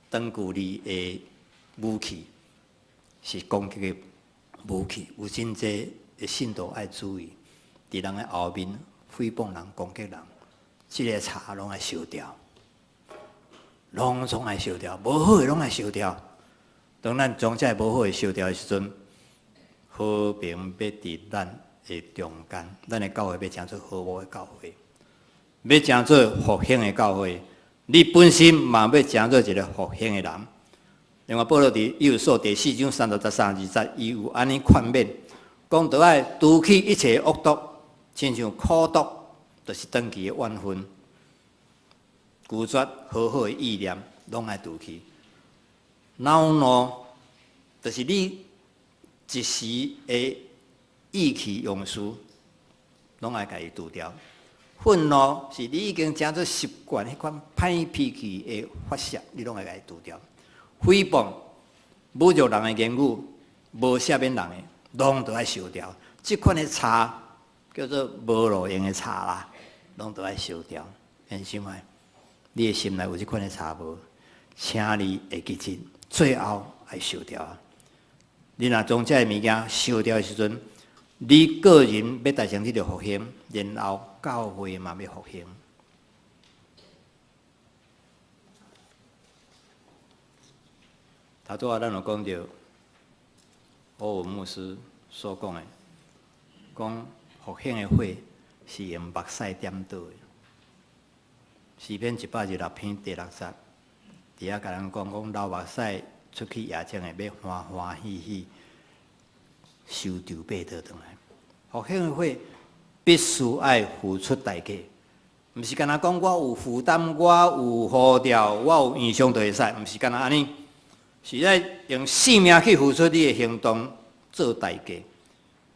長距離的武器，是攻擊的武器。有真濟的信徒愛注意，佇人的後面誹謗人、攻擊人，這个柴攏愛燒掉，攏總愛燒掉，無好的攏愛燒掉。當咱將這个無好的燒掉的時陣，和平欲佇咱的中間，咱的教會欲成做和睦的教會，欲成做復興的教會。你本身嘛欲成做一个復興的人。另外，保羅佇以弗所第四章33節32節，伊有按呢勸勉，講著愛除去一切惡毒，親像苦毒，就是長期的怨恨，拒絕和好的意念，攏愛除去。惱怒，就是你一時的意氣用事，攏愛共伊除掉。憤怒是你已經成做習慣，彼款歹脾氣的發洩，你攏愛共伊除掉。誹謗、侮辱人的言語，無赦免人的，攏都愛燒掉。這款的柴叫做無路用的柴啦，攏都愛燒掉。兄姊妹，你的心內有這款的柴無？請你會記得，最後愛燒掉。你若將這个物件燒掉的時陣，你個人欲達成這个復興，然後教會嘛欲復興。頭拄仔咱有講著，歐文牧師所講的，講復興的火是用目屎點著的。詩篇126篇第六節，佇遐共咱講講流目屎出去夜間的，欲歡歡喜喜收稻麥倒轉來。復興的火必須愛付出代價，毋是干焦講我有負擔，我有呼召，我有異象就會使，毋是干焦按呢，是愛用性命去付出你的行動做代價。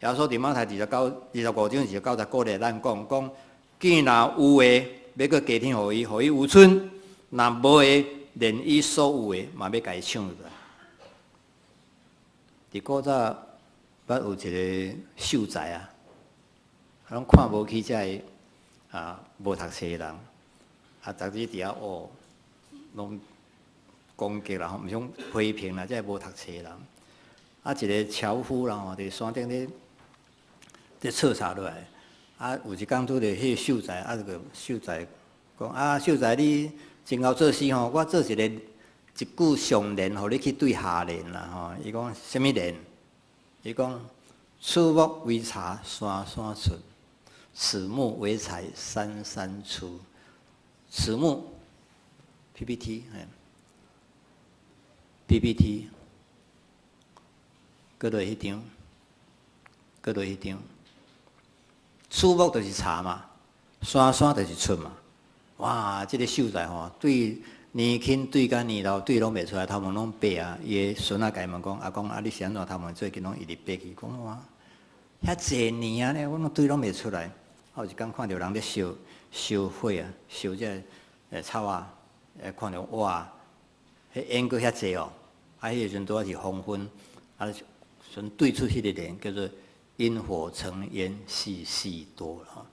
耶穌佇馬太25章29節鼓勵咱講講，見若有的，欲閣加添予伊，予伊有剩；若無的，連伊所有的嘛欲共伊搶入來。佇古早，捌有一个秀才啊，攏看無起這个啊無讀冊的人，啊，逐日佇遐學，攏攻擊啦，毋是講批評啦，這个無讀冊的人。啊，一个樵夫啦吼，佇山頂咧咧採柴落來，啊，有一工拄著彼個秀才，啊，個秀才講啊，秀才你真𠢕做事吼，我做一句上聯，予你去對下聯啦吼。伊講啥物聯？伊講此木為柴，山山出；此木為柴，山山出。此木 PPT，PPT，閣落彼張，閣落彼張。此木就是柴嘛，山山就是出嘛。哇！這个秀才吼，對年輕對甲年老對攏袂出來，頭毛攏白啊。伊的孫仔共伊問講：阿公啊，你是按怎頭毛最近攏一直白去？講哇，遐濟年啊呢，我攏對攏袂出來。啊，有一工看著人咧燒燒火啊，燒這个草啊，看著哇，彼煙閣遐濟哦。啊，彼个時陣拄仔是黃昏，啊，陣對出彼个聯叫做引火成煙，細細多吼。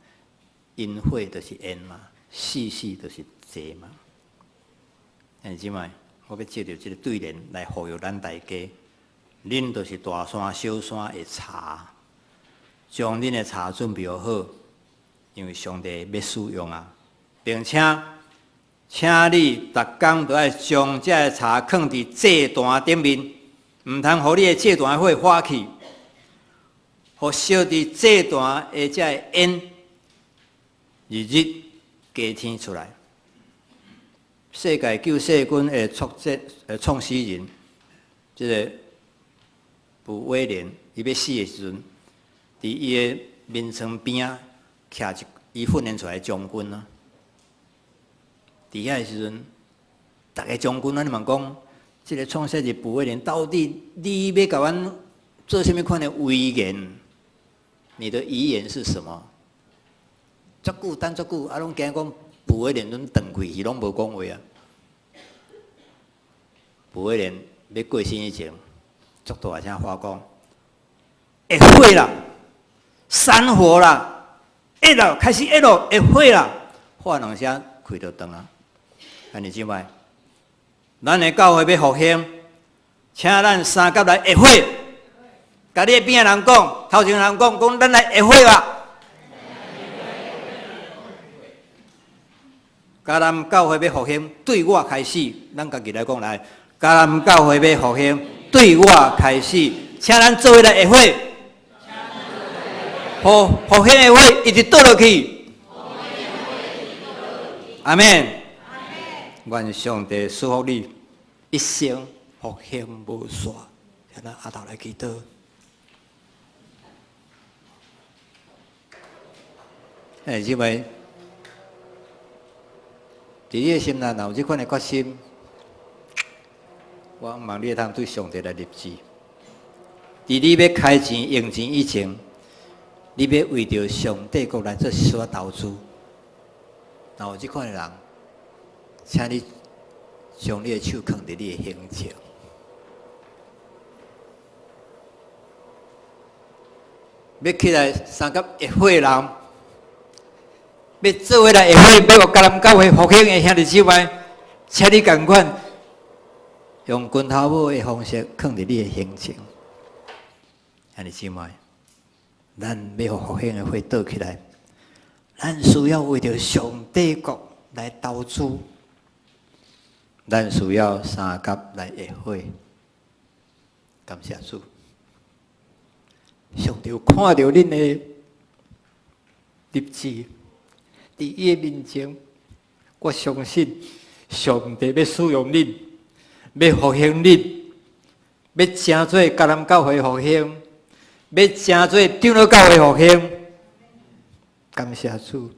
引火就是煙嘛。細細就是濟嘛，兄弟姊妹，我欲藉著這个對聯來呼籲咱大家，恁就是大山小山的柴，將恁的柴準備好，因為上帝欲使用啊，並且，請你逐工都愛將這个柴囥佇祭壇頂面，毋通予你的祭壇火化去，予燒佇祭壇的這个煙，日日加添出來。世界救世軍的創設、創始人，這个布威廉，伊欲死的時陣，佇伊的眠床邊仔徛一伊訓練出來的將軍啊。佇遐的時陣，逐个將軍按呢問講，這个創設人布威廉到底你欲共阮做啥物款的遺言？你的遺言是什麼？足久等足久，啊，攏驚講布威廉攏斷氣去，攏無講話啊。布威廉欲過身以前，足大聲話講：會火啦，山火啦，會啦，開始會咯，會火啦，喊兩聲氣就斷啊。兄弟姊妹，咱的教會欲復興，請咱相佮來會火，共你的邊仔人講，頭前人講，講咱來會火吧。迦南教會欲復興，對我開始，咱家己來講來。迦南教會欲復興，對我開始，請咱做伙來會火，予復興的火一直倒落去。阿們。願上帝賜福你，一生復興無煞。請咱阿頭來祈禱。欸，姊妹。佇你的心內，若有這款的決心，我望你會當對上帝來立志。佇你欲開錢用錢以前，你欲為著上帝國來做一絲仔投資。若有這款的人，請你將你的手囥佇你的胸前。欲起來相佮聚會的人，欲做伙來聚會，欲予迦南教會復興的兄弟姊妹，請你仝款用拳頭拇的方式囥佇你的胸前。兄弟姊妹，咱欲予復興的火倒起來，咱需要為著上帝國來投資，咱需要相佮來聚會。感謝主，上帝有看著恁的立志，佇伊的面前，我相信上帝欲使用恁，欲復興恁，欲成做迦南教會復興，欲成做長老教會復興。感謝主，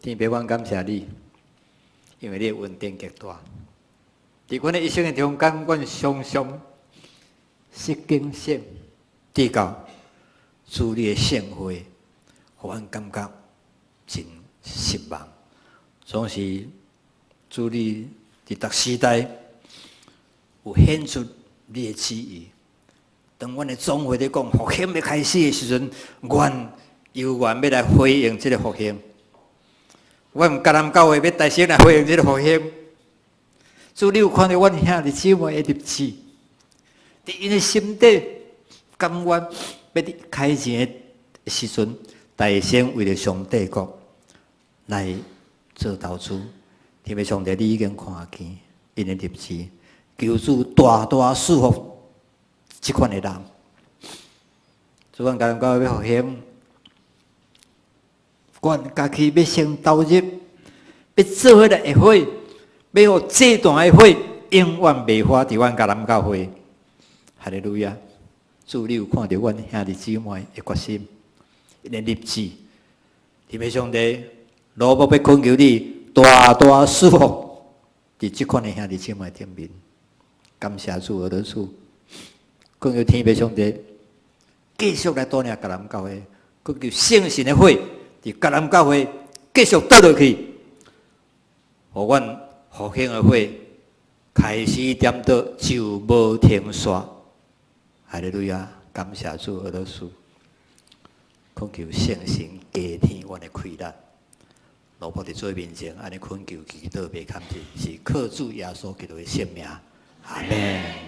天父，阮感謝你，因為你的恩典極大。佇阮的一生的中間，阮常常失警醒，直到主你的聖血，予阮感覺真失望。總是主你佇逐時代有顯出你的旨意。當阮的總會咧講復興欲開始的時陣，阮猶原欲來回應這個復興。阮迦南教會欲大聲來回應這個復興。主，你有看著阮兄弟姊妹的立志，佇𪜶的心底甘願欲佇開錢的時陣，大聲為著上帝國來做投資。天父上帝，你已經看見𪜶的立志，求主大大賜福這款的人。主，阮迦南教會欲復興，阮家己欲先投入，欲做伙來聚會，欲予這段的火永遠袂花佇阮迦南教會。哈利路亞！主，你有看著阮兄弟姊妹的決心，𪜶的立志，天父上帝，老母欲懇求你大大賜福佇這款的兄弟姊妹頂面。感謝主，阿主，懇求天父上帝繼續來帶領迦南教會，懇求聖神的火佇迦南教會繼續倒落去，予阮復興的火開始點著就無停煞。哈利路亞！感謝主，阿主，懇求聖神加添阮的氣力，老母佇主面前按呢懇求祈禱，袂堪得，是靠主耶穌基督的聖名。阿門。